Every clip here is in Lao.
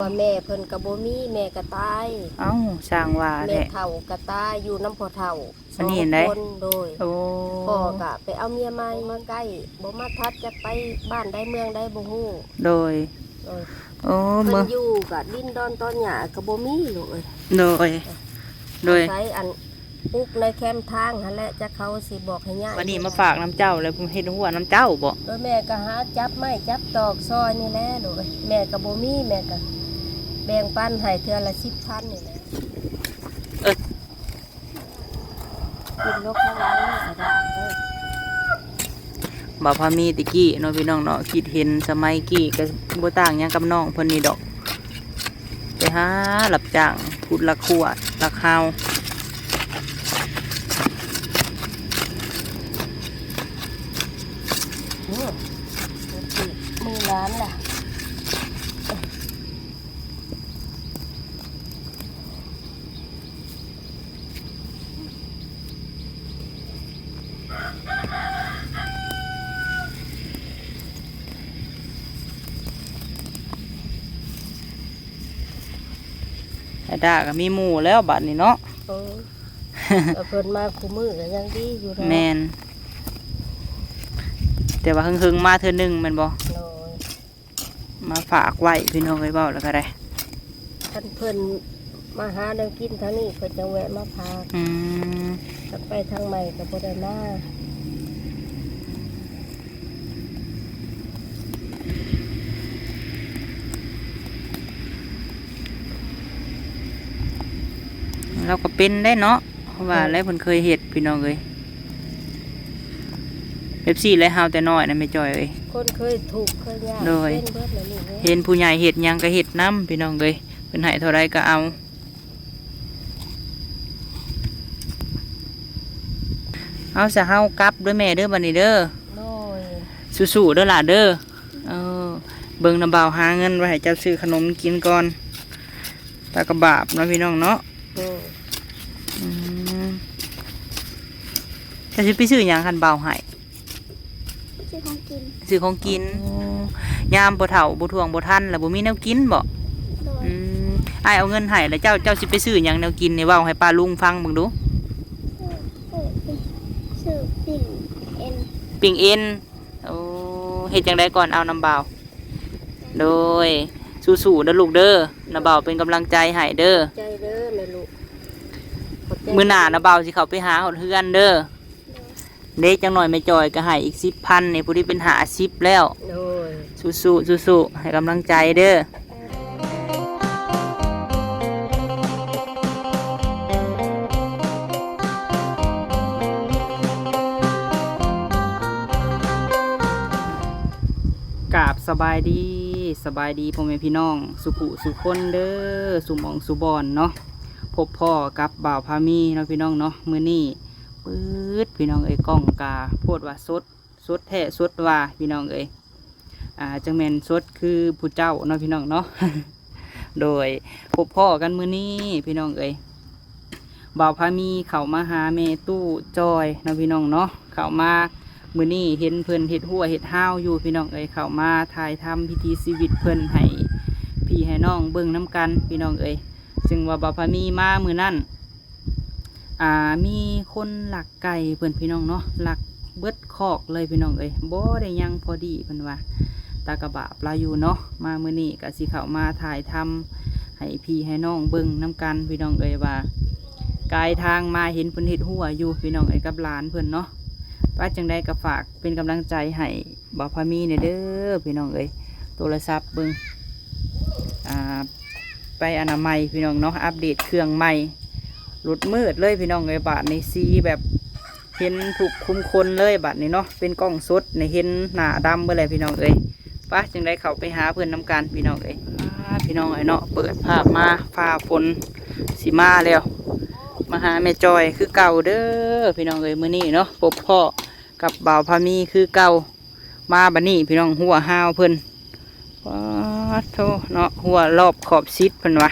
ວ່າແມ່ເພິ່ນກໍບໍ່ມີ ແມ່ກໍຕາຍ. ເອົ້າ ຊ່າງວ່າແຫຼະ ແມ່ເຖົ້າກໍຕາຍຢູ່ນຳພໍ່ເຖົ້າ ອັນນີ້ ສອງ ໃດ໋ ຄົນ. ໂດຍ ໂອ້ ພໍ່ກໍໄປເອົາເມຍໃໝ່ ບໍ່ມາໃກ້ ບໍ່ມາທັດ ຈັກໄປບ້ານໃດເມືອງໃດບໍ່ຮູ້. ໂດຍ ໂດຍ ໂອ້ ເພິ່ນ ເບິ່ງ ຢູ່ກໍດິນດອນຕອນຫຍ້າກໍບໍ່ມີ ລູກເອີຍ. ໂດຍ ໂດຍ ອາໄສອັນປຸກໃນແຄມທາງຫັ້ນແຫຼະ ຈັກເຂົາຊິບອກໃຫ້ຍ້າຍ. ບັດນີ້ມາຝາກນຳເຈົ້າແລ້ວ ເຮັດຫົວນຳເຈົ້າບໍ? ໂດຍ ແມ່ກໍຫາຈັບໄມ້ຈັບຕອກຊ່ອຍນີ້ແຫຼະ ລູກເອີຍ. ແມ່ກໍບໍ່ມີ ແມ່ກໍແບ່ງປັນໃຫ້ເທື່ອລະສິບພັນນີ້ແຫຼະ. ເອີ ກິນລູກ ຂ້າງຫຼັງນີ້ກໍໄດ້ເດີ. ບ່າວພາມີແຕ່ກີ້ເນາະ ພີ່ນ້ອງເນາະ ຄິດເຫັນສະໄໝກີ້ກໍບໍ່ຕ່າງຫຍັງກັບນ້ອງເພິ່ນນີ້ດອກ ໄປຫາຮັບຈ້າງຂຸດລັກຮົ້ວລັກຮາວ. ໂອ້ ມືຫຼານລະ. ອາດາກໍມີໝູ່ແລ້ວບັດນີ້ເນາະ. ເອີ ແຕ່ເພິ່ນມາຄູ່ມື້ກໍຍັງດີຢູ່ດອກ. ແມ່ນ ແຕ່ວ່າເຮິງໆມາເທື່ອໜຶ່ງແມ່ນບໍ່? ໂດຍ. ມາຝາກໄວ້ ພີ່ນ້ອງເອີຍ ເວົ້າແລ້ວກໍໄດ້ ຄັນເພິ່ນມາຫາແນວກິນທາງນີ້ ເພິ່ນຈະແວະມາຝາກ. ອືມ ຄັນໄປທາງໃໝ່ກໍບໍ່ໄດ້ມາ. ລາວກໍເປັນໄດ້ເນາະ ເພາະວ່າ ເອີ ແລ້ວເພິ່ນເຄີຍເຮັດ ພີ່ນ້ອງເອີຍ. ແບບຊີ້ແຫຼະ ເຮົາແຕ່ນ້ອຍນະແມ່ຈ້ອຍເອີຍ ຄົນເຄີຍທຸກເຄີຍຍາກ. ໂດຍ ເປັນເບິດແຫຼະລູກເອີຍ. ເຫັນຜູ້ໃຫຍ່ເຮັດຫຍັງກໍເຮັດນຳ ພີ່ນ້ອງເອີຍ ເພິ່ນໃຫ້ເທົ່າໃດກໍເອົາ. ເອົາຊະ ເຮົາກັບເດີແມ່ເດີ ບັດນີ້ເດີ. ໂດຍ ສູ້ໆເດີຫຼ້າເດີ. ເອີ ເບິ່ງນຳບ່າວຫາເງິນໄວ້ໃຫ້ເຈົ້າຊື້ຂະໜົມກິນກ່ອນ ຕາກະບາບເນາະ ພີ່ນ້ອງເນາະ. ໂດຍ ອືມ ເຈົ້າຊິໄປຊື້ຫຍັງຄັນບ່າວໃຫ້? ຊື້ຂອງກິນ ຊື້ຂອງກິນ. ອໍ ຍາມພໍ່ເຖົ້າບໍ່ຖ້ວງບໍ່ທັນ ແລ້ວບໍ່ມີແນວກິນບໍ? ໂດຍ ອືມ ອ້າຍເອົາເງິນໃຫ້ ແລ້ວເຈົ້າ ເຈົ້າຊິໄປຊື້ຫຍັງແນວກິນນີ້ ເວົ້າໃຫ້ປ້າລຸງຟັງເບິ່ງດູ. ຊື້ ຊື້ ຊື້ປີ້ງເອັນ ປີ້ງເອັນ. ໂອ້ ເຮັດຈັ່ງໃດກ່ອນ ເອົານຳບ່າວ. ໂດຍ ສູ້ໆເດີລູກເດີ ນຳບ່າວເປັນກຳລັງໃຈໃຫ້ເດີ. ໃຈເດີແມ່ລູກ ຂອບໃຈ. ມື້ໜ້ານຳບ່າວຊິເຂົ້າໄປຫາຮອດເຮືອນເດີ. ໂດຍ ເດ້ ຈັກໜ້ອຍແມ່ຈອຍກໍໃຫ້ອີກສິບພັນນີ້ ພໍດີເປັນຫ້າສິບແລ້ວ. ໂດຍ ສູ້ໆ ສູ້ໆ ໃຫ້ກຳລັງໃຈເດີ. ກາບສະບາຍດີ ສະບາຍດີພໍ່ແມ່ພີ່ນ້ອງສູ່ຜູ້ສູ່ຄົນເດີ ສູ່ໝ່ອງສູ່ບ່ອນເນາະ. ພົບພໍ້ກັບບ່າວພາມີເນາະພີ່ນ້ອງເນາະ. ມື້ນີ້ປຶດ ພີ່ນ້ອງເອີຍ ກ້ອງກະໂພດວ່າສົດ ສົດແທ້ສົດວ່າ ພີ່ນ້ອງເອີຍ. ອ່າ ຈັ່ງແມ່ນສົດຄືຜູ້ເຈົ້າເນາະ ພີ່ນ້ອງເນາະ. ໂດຍ ພົບພໍ້ກັນມື້ນີ້ ພີ່ນ້ອງເອີຍ ບ່າວພາມີເຂົ້າມາຫາແມ່ຕູ້ຈອຍເນາະ ພີ່ນ້ອງເນາະ. ເຂົ້າມາມື້ນີ້ເຫັນເພິ່ນເຮັດຮົ້ວເຮັດຮາວຢູ່ ພີ່ນ້ອງເອີຍ. ເຂົ້າມາຖ່າຍທຳວິຖີຊີວິດເພິ່ນໃຫ້ພີ່ໃຫ້ນ້ອງເບິ່ງນຳກັນ ພີ່ນ້ອງເອີຍ. ເຊິ່ງວ່າບ່າວພາມີມາມື້ນັ້ນ ອ່າ ມີຄົນລັກໄກ່ເພິ່ນ ພີ່ນ້ອງເນາະ ລັກເບິດຄອກເລີຍ ພີ່ນ້ອງເອີຍ ບໍ່ໄດ້ຫຍັງພໍດີ ເພິ່ນວ່າ. ຕາກະບາບລາວຢູ່ເນາະ. ມາມື້ນີ້ກະຊິເຂົ້າມາຖ່າຍທຳໃຫ້ພີ່ໃຫ້ນ້ອງເບິ່ງນຳກັນ ພີ່ນ້ອງເອີຍ ວ່າກາຍທາງມາເຫັນເພິ່ນເຮັດຮົ້ວຢູ່ ພີ່ນ້ອງເອີຍ ກັບຫຼານເພິ່ນເນາະ. ວ່າຈັ່ງໃດກໍຝາກເປັນກຳລັງໃຈໃຫ້ບ່າວພາມີແດ່ເດີ ພີ່ນ້ອງເອີຍ. ໂທລະສັບເບິ່ງ ອ່າ ໄປອະນາໄມ ພີ່ນ້ອງເນາະ ອັບເດດເຄື່ອງໃໝ່. ລົດມືດເລີຍ ພີ່ນ້ອງເອີຍ ບາດນີ້ ສີແບບເຫັນທຸກຄຸມຄົນເລີຍບາດນີ້ເນາະ. ເປັນກ້ອງສົດນີ້ເຫັນໜ້າດຳເບິດແຫຼະ ພີ່ນ້ອງເອີຍ. ປະ ຈຶ່ງໄດ້ເຂົ້າໄປຫາເພິ່ນນຳກັນ ພີ່ນ້ອງເອີຍ. ອາ ພີ່ນ້ອງເອີຍເນາະ ເປີດພາບມາ ຟ້າຝົນຊິມາແລ້ວ. ມາຫາແມ່ຈອຍຄືເກົ່າເດີ ພີ່ນ້ອງເອີຍ. ມື້ນີ້ເນາະ ພົບພໍ້ກັບບ່າວພາມີຄືເກົ່າ. ມາບັດນີ້ ພີ່ນ້ອງ ຮົ້ວຮາວເພິ່ນ ປາດໂທເນາະ ຮົ້ວລອບຂອບຊິດເພິ່ນວ່າ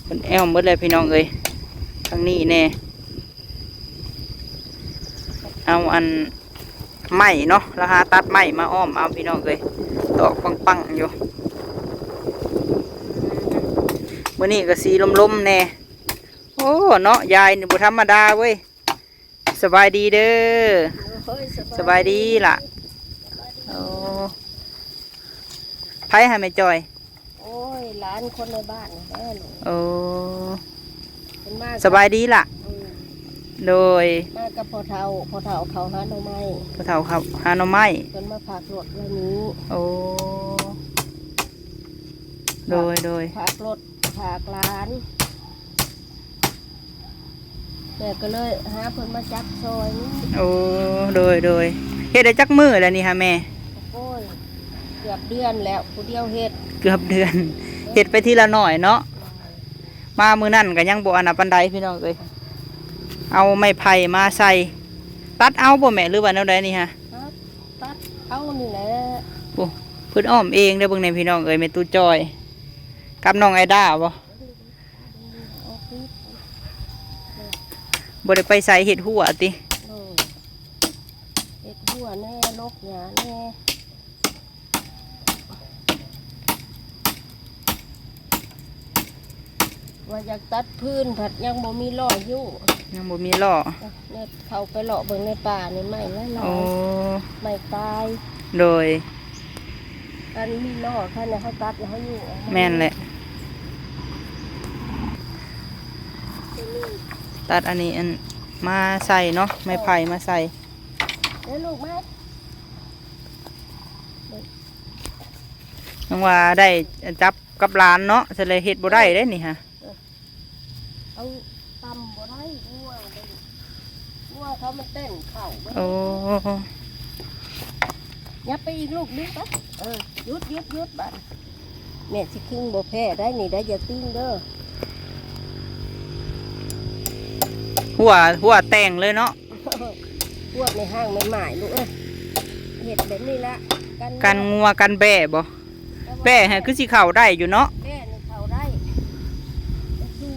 ເພິ່ນແອ້ວໝົດແລ້ວ ພີ່ນ້ອງເອີຍ. ທາງນີ້ແດ່ ເອົາອັນໄມ້ເນາະ ລາວຫາຕັດໄມ້ມາອ້ອມເອົາ ພີ່ນ້ອງເອີຍ ຕອກປັງໆຢູ່. ມື້ນີ້ກໍສີລົມໆແດ່. ໂອ້ ເນາະ ຍາຍນີ້ບໍ່ທຳມະດາເວີຍ. ສະບາຍດີເດີ. ໂອ້ຍ ສະບາຍດີລະ. ໂອ້ ໃຜຫາແມ່ຈ້ອຍ? ໂອ້ຍ ຫຼານຄົນໃນບ້ານນີ້ແຫຼະລູກ. ໂອ້ ເພິ່ນມາ ສະບາຍດີລະ. ອືມ ໂດຍ ມາກັບພໍ່ເຖົ້າ, ພໍ່ເຖົ້າເຂົາຫາໜໍ່ໄມ້. ພໍ່ເຖົ້າເຂົາຫາໜໍ່ໄມ້. ເພິ່ນມາຝາກລົດໄວ້ນີ້. ໂອ້ ໂດຍ ໂດຍ ຝາກລົດ ຝາກຫຼານ ແມ່ກໍເລີຍຫາເພິ່ນມາຈັບຊ່ອຍນີ້. ໂອ້ ໂດຍ ໂດຍ ເຮັດໄດ້ຈັກມື້ແລ້ວນີ້ຫາແມ່? ໂອ້ຍ ເກືອບເດືອນແລ້ວ ຜູ້ດຽວເຮັດ. ເກືອບເດືອນ ເຮັດໄປທີລະໜ້ອຍເນາະ. ມາມື້ນັ້ນກໍຍັງບໍ່ອັນນັ້ນປານໃດພີ່ນ້ອງເອີຍ. ເອົາໄມ້ໄຜ່ມາໃສ່ ຕັດເອົາບໍ່ແມ່ ຫຼືວ່າແນວໃດນີ້ຫາ? ຕັດ ຕັດເອົານີ້ແຫຼະ. ໂອ້ ເພິ່ນອ້ອມເອງເດີ. ເບິ່ງແດ່ພີ່ນ້ອງເອີຍ ແມ່ຕູ້ຈ້ອຍກັບນ້ອງໄອດ້າບໍ່? ບໍ່ໄດ້ໄປໃສ ເຮັດຮົ້ວຕິ? ໂດຍ ເຮັດຮົ້ວແດ່ ລົກຫຍ້າແດ່. ວ່າຢາກຕັດຟືນ ພັດຍັງບໍ່ມີລໍ້ຢູ່. ຍັງບໍ່ມີລໍ້. ເອີ ເຂົ້າໄປເລາະເບິ່ງໃນປ່ານີ້ ໄມ້ຫຼາຍໆ. ໂອ້ ໄມ້ຕາຍ. ໂດຍ ຄັນມີລໍ້ ຄັນເຮົາຕັດແລ້ວເຮົາຢູ່ອອກມາ. ແມ່ນແຫຼະ. ຕັດອັນນີ້ ອັນ ມາໃສ່ເນາະ ໄມ້ໄຜ່ມາໃສ່. ເດີລູກມາ. ຍັງວ່າໄດ້ຈັບກັບຫຼານເນາະ ສະເລີຍເຮັດບໍ່ໄດ້ເດ້ນີ້ຫາ. ເອີ ເອົາຕຳບໍ່ໄດ້ ງົວເດ້ ງົວເຂົາມັນເຕັ້ນເຂົ້າເບິ່ງ. ໂອ້ ຫຍັບໄປອີກລູກໜຶ່ງໄປ. ເອີ ຢຸດ ຢຸດ ຢຸດ ບາດນີ້ແມ່ຊິຄຶງບໍ່ແພ້ໄດ້ນີ້ໄດ້ ຢ່າຕີງເດີ. ຫົວ ຫົວແຕ່ງເລີຍເນາະ. ພວກໃນຫ້າງແມ່ໝ້າຍລູກເອີຍ ເຮັດແບບນີ້ລະ ກັນງົວ ກັນງົວກັນແບ້ບໍ່? ແຕ່ວ່າແບ້ຫັ້ນຄືຊິເຂົ້າໄດ້ຢູ່ເນາະ. ແບ້ນີ້ເຂົ້າໄດ້ ມັນສູງ.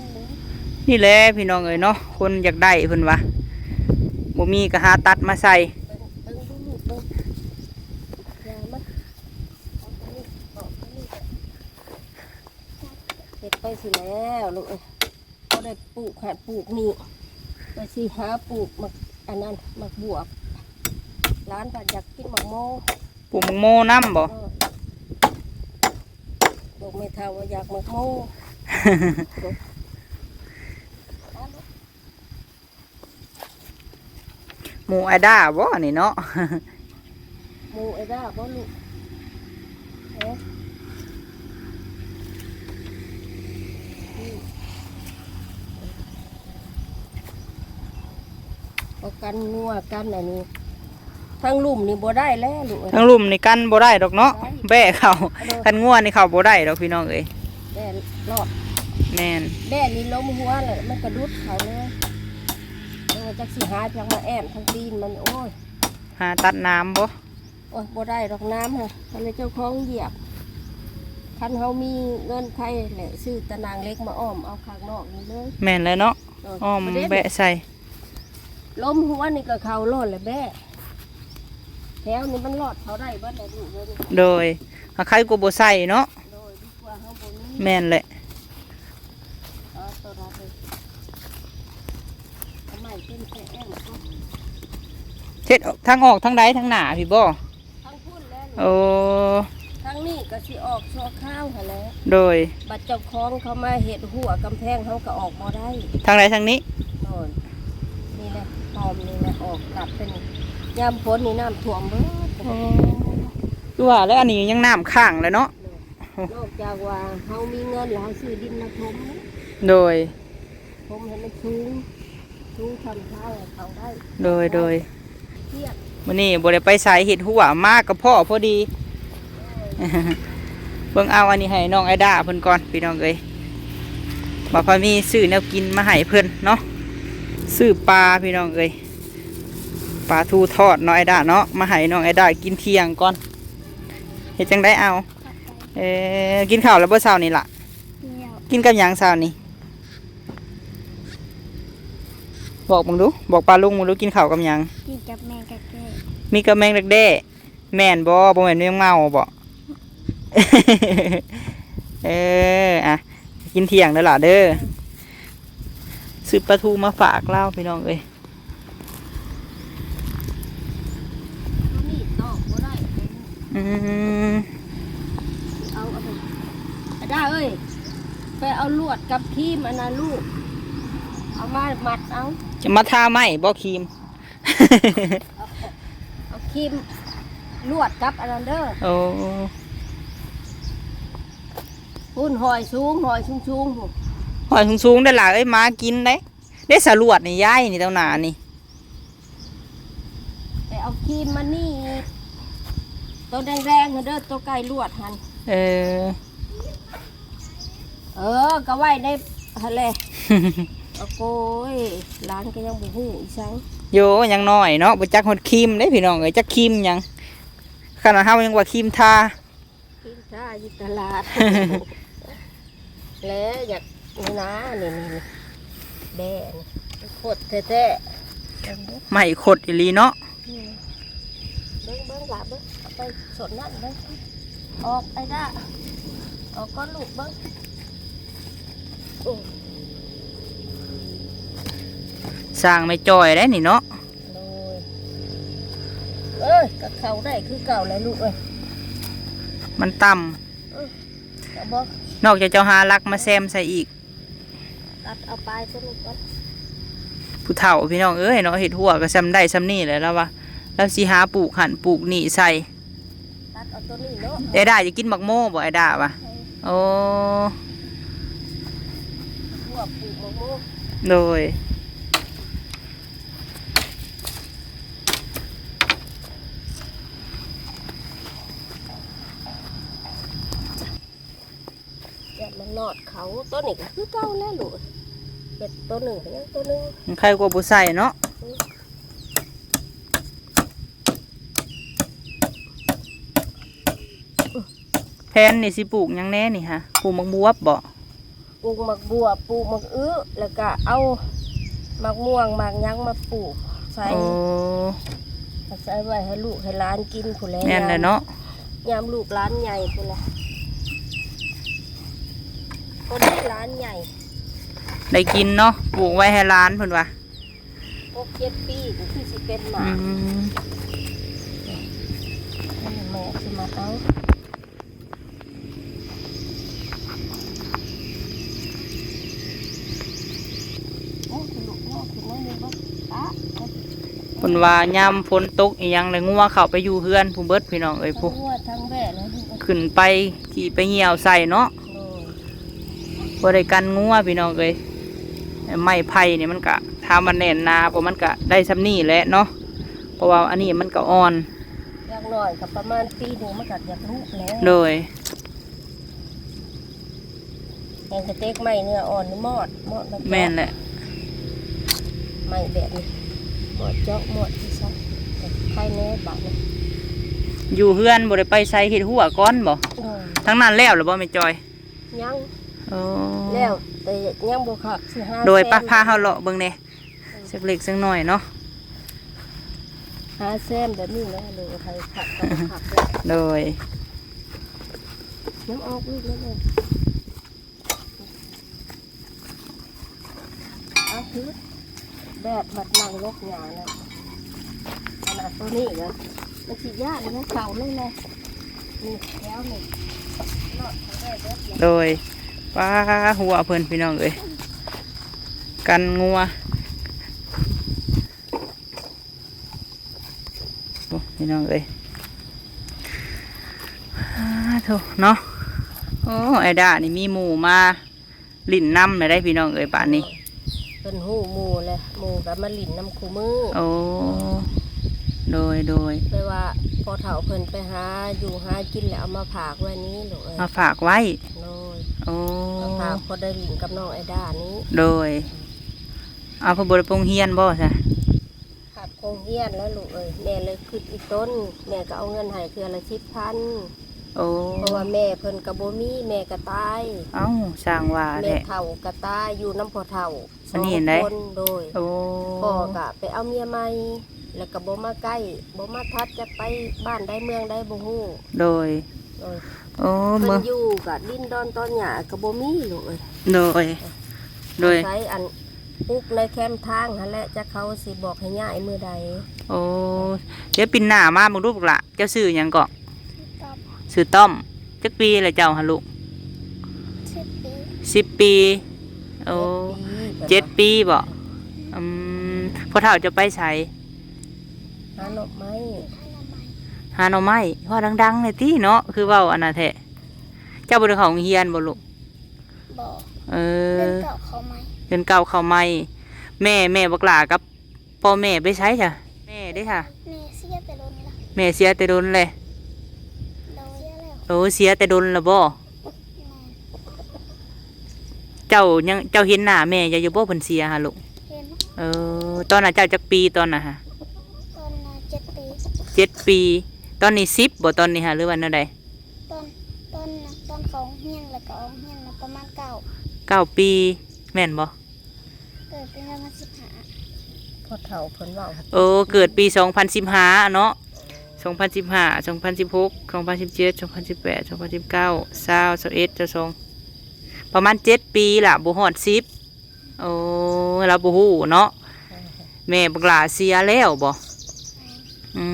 ນີ້ແຫຼະພີ່ນ້ອງເອີຍເນາະ ຄົນຢາກໄດ້ເພິ່ນວ່າ ບໍ່ມີກໍຫາຕັດມາໃສ່. ເບິ່ງ ເບິ່ງດູລູກເບິ່ງ ຢ່າມັນ ເອົາຕົວນີ້ອອກ ຕົວນີ້ ເຮັດໄປຊິແລ້ວລູກເອີຍ. ບໍ່ໄດ້ປູກຫັ້ນປູກນີ້ ວ່າຊິຫາປູກໝາກອັນນັ້ນ ໝາກບວບ. ຫຼານພັດຢາກກິນໝາກໂມ. ປູກໝາກໂມນຳບໍ່? ເອີ ບອກແມ່ເຖົ້າວ່າຢາກໝາກໂມ. ໝູ່ໄອດ້າບໍ່ອັນນີ້ເນາະ? ໝູ່ໄອດ້າບໍ່ລູກ? ເອີ ນີ້ ເອົາກັນງົວກັນອັນນີ້ ທາງລຸ່ມນີ້ບໍ່ໄດ້ແລ້ວລູກເອີຍ. ທາງລຸ່ມນີ້ກັນບໍ່ໄດ້ດອກເນາະ ໄດ້ ແບ້ເຂົ້າ. ເອີ ຄັນງົວນີ້ເຂົ້າບໍ່ໄດ້ດອກພີ່ນ້ອງເອີຍ ແບ້ລອດ. ແມ່ນ ແບ້ນີ້ລົມຫົວແລ້ວມັນກະດຸດເຂົ້າເລີຍ. ເອີ ຈັກຊິຫາຫຍັງມາແອ້ມທາງຕີນມັນ ໂອ້ຍ ຫາຕັດໜາມບໍ່? ໂອ້ຍ ບໍ່ໄດ້ດອກໜາມຫັ້ນ ຄັນເຈົ້າຂອງຢຽບ. ຄັນເຮົາມີເງິນໃຄແຫຼະ ຊື້ຕາໜ່າງເຫຼັກມາອ້ອມເອົາຂ້າງນອກນີ້ເລີຍ. ແມ່ນແລ້ວເນາະ ເອີ ອ້ອມແບ້ໃສ່. ລົມຫົວນີ້ກໍເຂົ້າໂລດແຫຼະແບ້ ແຖວນີ້ມັນລອດເຂົ້າໄດ້ເບິດແຫຼະລູກເອີຍ. ໂດຍ ຫາໃຄກວ່າບໍ່ໃສ່ເນາະ. ໂດຍ ດີກວ່າເຮົາບໍ່ມີ. ແມ່ນແຫຼະ. ເອົາໂຕນັ້ນເລີຍ ເອົາໄມ້ເປັນແປະແອ້ມກ່ອນ. ເຮັດທາງອອກທາງໃດ? ທາງໜ້າພີ້ບໍ່? ທາງພຸ້ນແຫຼະ. ໂອ້ ທາງນີ້ກໍຊິອອກຊົ່ວຄາວຫັ້ນແຫຼະ. ໂດຍ ບັດເຈົ້າຂອງເຂົາມາເຮັດຮົ້ວກຳແພງ ເຮົາກໍອອກບໍ່ໄດ້. ທາງໃດ? ທາງນີ້. ໂດຍ ນີ້ແຫຼະ ອ້ອມນີ້ແຫຼະ ອອກລັດໄປນີ້. ຍາມຝົນນີ້ນ້ຳຖ້ວມເບິດ. ໂອ້ ຄືວ່າແລ້ວ ອັນນີ້ຍັງນ້ຳຄ້າງແຫຼະເນາະ. ໂດຍ ນອກຈາກວ່າເຮົາມີເງິນແລ້ວ ເຮົາຊື້ດິນມາຖົມ. ໂດຍ ຖົມໃຫ້ມັນສູງ ສູງຊ່ຳຊາຍໃຫ້ເຂົ້າໄດ້. ໂດຍ ໂດຍ ເພຍ ມື້ນີ້ບໍ່ໄດ້ໄປໃສ ເຮັດຮົ້ວ ມາກໍພໍ້ພໍດີ. ໂດຍ ເບິ່ງເອົາອັນນີ້ໃຫ້ນ້ອງໄອດ້າເພິ່ນກ່ອນພີ່ນ້ອງເອີຍ ວ່າພໍມີຊື້ແນວກິນມາໃຫ້ເພິ່ນເນາະ. ຊື້ປາພີ່ນ້ອງເອີຍ ປາທູທອດເນາະ ໄອດ້າເນາະ ມາໃຫ້ນ້ອງໄອດ້າກິນທ່ຽງກ່ອນ. ເຮັດຈັ່ງໃດເອົາ? ເອີ ກິນເຂົ້າແລ້ວບໍ່ເຊົ້ານີ້ລະ? ກິນແລ້ວ. ກິນກັບຫຍັງເຊົ້ານີ້? ບອກເບິ່ງດູ ບອກປ້າລຸງເບິ່ງດູ ກິນເຂົ້າກັບຫຍັງ? ກິນກັບແມງດັກແດ້. ມີກັບແມງດັກແດ້ ແມ່ນບໍ່? ບໍ່ແມ່ນແມງເມົາບໍ່? ເອີ ອະ ກິນທ່ຽງເດີຫຼ້າເດີ. ຊື້ປາທູມາຝາກລາວພີ່ນ້ອງເອີຍ. ຕົວນີ້ຕອກບໍ່ໄດ້. ອືມ ເອົາ ເອົາໄປ ອາດາເອີຍ ໄປເອົາລວດກັບຄຣີມອັນນັ້ນລູກ ເອົາມາມັດເອົາ. ຈະມາທາໄມ້ບໍ່ຄຣີມ? ເອົາ ເອົາຄຣີມລວດກັບອັນນັ້ນເດີ. ໂອ້ ພຸ້ນ ຫອຍສູງ ຫອຍສູງໆ ພຸ້ນ ຫອຍສູງໆ ເດີຫຼ້າເອີຍ ໝາກິນເດ້. ເດ້ ສະຫຼວດນີ້ ຍາຍນີ້ ຕົງໜ້ານີ້ ໄປເອົາຄຣີມມານີ້ອີກ ໂຕແດງໆ ຫັ້ນເດີ ໂຕໃກ້ລວດຫັ້ນ. ເອີ ເອີ ກໍໄວ້ໃນຫັ້ນແຫຼະ. ໂອ້ຍ ຫຼານກໍຍັງບໍ່ຮູ້ອີກສັງ. ໂຢ ຍັງນ້ອຍເນາະ ບໍ່ຈັກຮອດຄຣີມເດ້ພີ່ນ້ອງເອີຍ ຈັກຄຣີມຫຍັງ ຂະໜາດເຮົາຍັງວ່າຄຣີມທາ. ກິນຊາຢູ່ຕະຫຼາດ ແລະ ຢາກນີ້ນາ ນີ້ໆໆ ແບະນີ້ ຄົດແທ້ໆ ໄມ້ຄົດອີ່ຫຼີເນາະ. ອືມ ເບິ່ງໆ ຫຼະເບິ່ງ ເອົາໄປສົດນັ້ນເບິ່ງ ອອກໄອ້ດາ ອອກກ່ອນລູກເບິ່ງ. ໂອ້ ສ້າງແມ່ຈ້ອຍໄດ໋ນີ້ເນາະ. ໂດຍ ເອີຍ ກໍເຂົ້າໄດ້ຄືເກົ່າແຫຼະລູກເອີຍ ມັນຕ່ຳ. ເອີ ກໍບໍ່ ນອກຈາກເຈົ້າຫາຫຼັກມາແຊມໃສ່ອີກ ຕັດເອົາປາຍຕົວນີ້ກ່ອນ. ຜູ້ເຖົ້າພີ່ນ້ອງເອີຍເນາະ ເຮັດຮົ້ວກໍຊ່ຳໄດ້ຊ່ຳນີ້ແຫຼະ ລາວວ່າລາວຊິຫາປູກຫັ້ນປູກນີ້ໃສ່. ຕັດເອົາຕົວນີ້ເນາະ. ໄອ້ດາຈະກິນໝາກໂມບໍ່ ໄອ້ດາວ່າ? ເອີ ໂອ້ ພວກປູກໝາກໂມ. ໂດຍ ຢ່າມານອດເຂົາ. ຕົວນີ້ກໍຄືເກົ່າແຫຼະລູກ ເຮັດຕົວໜຶ່ງກໍຍັງຕົວໜຶ່ງ ມັນໄຄກວ່າບໍ່ໃສ່ເນາະ. ອືມ ແຜນນີ້ຊິປູກຫຍັງແດ່ນີ້ຫະ? ປູກໝາກບວບບໍ? ປູກໝາກບວບ ປູກໝາກອຶ ແລ້ວກະເອົາໝາກມ່ວງໝາກຫຍັງມາປູກໃສ່. ໂອ້ ໃສ່ໄວ້ໃຫ້ລູກໃຫ້ຫຼານກິນພຸ້ນແຫຼະ. ແມ່ນແຫຼະເນາະ ຍາມ ຍາມລູກຫຼານໃຫຍ່ພຸ້ນແຫຼະ ພໍດີຫຼານໃຫຍ່ ໄດ້ກິນເນາະ ປູກໄວ້ໃຫ້ຫຼານເພິ່ນວ່າ. ຫົກເຈັດປີກໍຄືຊິເປັນໝາກ. ອືມ ອັນນີ້ແມ່ຊິມາເອົາ. ໂອ້ ລູກງອກຂຶ້ນໜ້ອຍໜຶ່ງເບິ່ງ ຕາ. ເພິ່ນວ່າຍາມຝົນຕົກອີ່ຫຍັງແລ້ວ ງົວເຂົ້າໄປຢູ່ເຮືອນພຸ້ນເບິດ ພີ່ນ້ອງເອີຍ ຜູ້ ທັງງົວທັງແບ້ແລ້ວ ຂຶ້ນໄປຂີ້ໄປຍ່ຽວໃສ່ເນາະ. ໂດຍ ບໍ່ໄດ້ກັນງົວພີ່ນ້ອງເອີຍ. ໄມ້ໄຜ່ນີ້ມັນກະ ຖາມວ່າແໜ້ນໜາບໍ່ ມັນກະໄດ້ຊ່ຳນີ້ແຫຼະເນາະ ເພາະວ່າອັນນີ້ມັນກະອ່ອນ. ຢ່າງໜ້ອຍກໍປະມານປີໜຶ່ງມັນກໍຢາກລຸແລ້ວ. ໂດຍ ແຮງກະເຕັກໄມ້ເນື້ອອ່ອນນີ້ມອດ ມອດມັນ. ແມ່ນແຫຼະ ໄມ້ແບບນີ້ມອດເຈາະມອດທີ່ຊັ້ນ ໄຄແນ່ບາດນີ້. ຢູ່ເຮືອນບໍ່ໄດ້ໄປໃສ ເຮັດຮົ້ວກ່ອນບໍ່? ໂດຍ ທາງນັ້ນແລ້ວລະບໍ່ແມ່ຈ້ອຍ? ຍັງ. ໂອ້ ແລ້ວແຕ່ຍັງບໍ່ຄັກ ຊິຫາ. ໂດຍ ແຊມ ປະ ພາເຮົາເລາະເບິ່ງແດ່ ເອີ ຈັກເລັກຈັກນ້ອຍເນາະ ຫາແຊມແບບນີ້ແຫຼະ ໂດຍ ໃຫ້ຄັກກໍບໍ່ຄັກເດ້. ໂດຍ ນ້ຳອອກລູກນັ້ນເອງ. ເອົາຄື ແດດບັດນັ່ງຫຼົບຫຍ້ານະ ຂະໜາດໂຕນີ້ກໍມັນຊິຢ້ານນຳເຂົາເລີຍແຫຼະ. ນີ້ແຖວນີ້ ໂດຍ ປາ ຮົ້ວເພິ່ນ ພີ່ນ້ອງເອີຍ ກັນງົວ. ໂອ້ ພີ່ນ້ອງເອີຍ ສາທຸເນາະ. ໂອ້ ໄອ້ດານີ້ມີໝູ່ມາຫຼິ້ນນຳແລ້ວໄດ໋ ພີ່ນ້ອງເອີຍ ບາດນີ້. ເພິ່ນຮູ້ໝູ່ແລ້ວ ໝູ່ກໍມາຫຼິ້ນນຳຄູ່ມື້. ໂອ້ ໂດຍ ໂດຍ ແປວ່າພໍ່ເຖົ້າເພິ່ນໄປຫາຢູ່ຫາກິນແລ້ວ ເອົາມາຝາກໄວ້ນີ້ລູກເອີຍ ມາຝາກໄວ້. ໂດຍ ໂອ້ ມາຝາກພໍໄດ້ຫຼິ້ນກັບນ້ອງໄອດານີ້. ໂດຍ ເອົາ ເພິ່ນບໍ່ໄດ້ໄປໂຮງຮຽນບໍ່ຊະ? ພັກໂຮງຮຽນແລ້ວລູກເອີຍ ແມ່ເລີຍຄິດອີຕົນ ແມ່ກໍເອົາເງິນໃຫ້ເທື່ອລະສິບພັນ. ໂອ້ ເພາະວ່າແມ່ເພິ່ນກໍບໍ່ມີ ແມ່ກໍຕາຍ. ເອົ້າ ຊ່າງວ່າແທ້ ແມ່ເຖົ້າກໍຕາຍ ຢູ່ນຳພໍ່ເຖົ້າ ອັນນີ້ ສອງຄົນ. ໂດຍ ໂອ້ ພໍ່ກໍໄປເອົາເມຍໃໝ່ ແລ້ວກໍບໍ່ມາໃກ້ ບໍ່ມາທັດ ຈັກໄປບ້ານໃດເມືອງໃດບໍ່ຮູ້. ໂດຍ ໂດຍ ໂອ້ ເພິ່ນຢູ່ກະດິນດອນຕອນຫຍ້າກະບໍ່ມີລູກເອີຍ. ໂດຍ ໂດຍ ອາໄສອັນປຸກໃນແຄມທາງຫັ້ນແຫຼະ ຈັກເຂົາຊິບອກໃຫ້ຍ້າຍມື້ໃດ. ໂອ້ ດຽວປີໜ້າມາເບິ່ງລູກຫຼະ. ເຈົ້າຊື່ຫຍັງເກາະ? ຊື່ຕ້ອມ. ຊື່ຕ້ອມ. ຈັກປີລະເຈົ້າຫັ້ນລູກ? ສິບປີ. ສິບປີ. ໂອ້ ເຈັດປີ. ເຈັດປີບໍ? ອືມ ພໍ່ເຖົ້າເຈົ້າໄປໃສ? ຫາໜໍ່ໄມ້. ຫາໜໍ່ໄມ້. ເວົ້າດັງໆແດ່ຕິເນາະ ຄືເວົ້າອັນນັ້ນແທ້. ເຈົ້າບໍ່ໄດ້ເຂົ້າໂຮງຮຽນບໍລູກ? ບໍ່. ເອີ ເດືອນເກົ້າເຂົ້າໃໝ່. ເດືອນເກົ້າເຂົ້າໃໝ່. ແມ່ ແມ່ບັກຫຼ້າກັບພໍ່ແມ່ໄປໃສຊະ? ແມ່ເດ້ຊະ? ແມ່ເສຍແຕ່ດົນລະ. ແມ່ເສຍແຕ່ດົນແລ້ວ? ໂດຍ. ໂອ້ ເສຍແຕ່ດົນລະບໍ? ແມ່ນ. ເຈົ້າຍັງ ເຈົ້າເຫັນໜ້າແມ່ເຈົ້າຢູ່ບໍ່ ເພິ່ນເສຍຫາລູກ? ເຫັນ. ເອີ ຕອນນັ້ນເຈົ້າຈັກປີຕອນນັ້ນຫາ? ຕອນນັ້ນເຈັດປີ. ເຈັດປີ. ຕອນນີ້ສິບບໍ ຕອນນີ້ຫາ ຫຼືວ່າແນວໃດ? ຕອນ ຕອນ ຕອນເຂົ້າໂຮງຮຽນແລ້ວກໍອອກໂຮງຮຽນນະ ປະມານເກົ້າ. ເກົ້າປີ ແມ່ນບໍ່? ເກີດປີສອງພັນສິບຫ້າ ພໍ່ເຖົ້າເພິ່ນເວົ້າ. ໂອ້ ເກີດປີສອງພັນສິບຫ້າເນາະ. ສອງພັນສິບຫ້າ ສອງພັນສິບຫົກ ສອງພັນສິບເຈັດ ສອງພັນສິບແປດ ສອງພັນສິບເກົ້າ ຊາວ ຊາວເອັດ ຊາວສອງ ປະມານເຈັດປີລະ ບໍ່ຮອດສິບ. ໂອ້ ລາວບໍ່ຮູ້ເນາະ. ແມ່ບັກຫຼ້າເສຍແລ້ວບໍ? ອື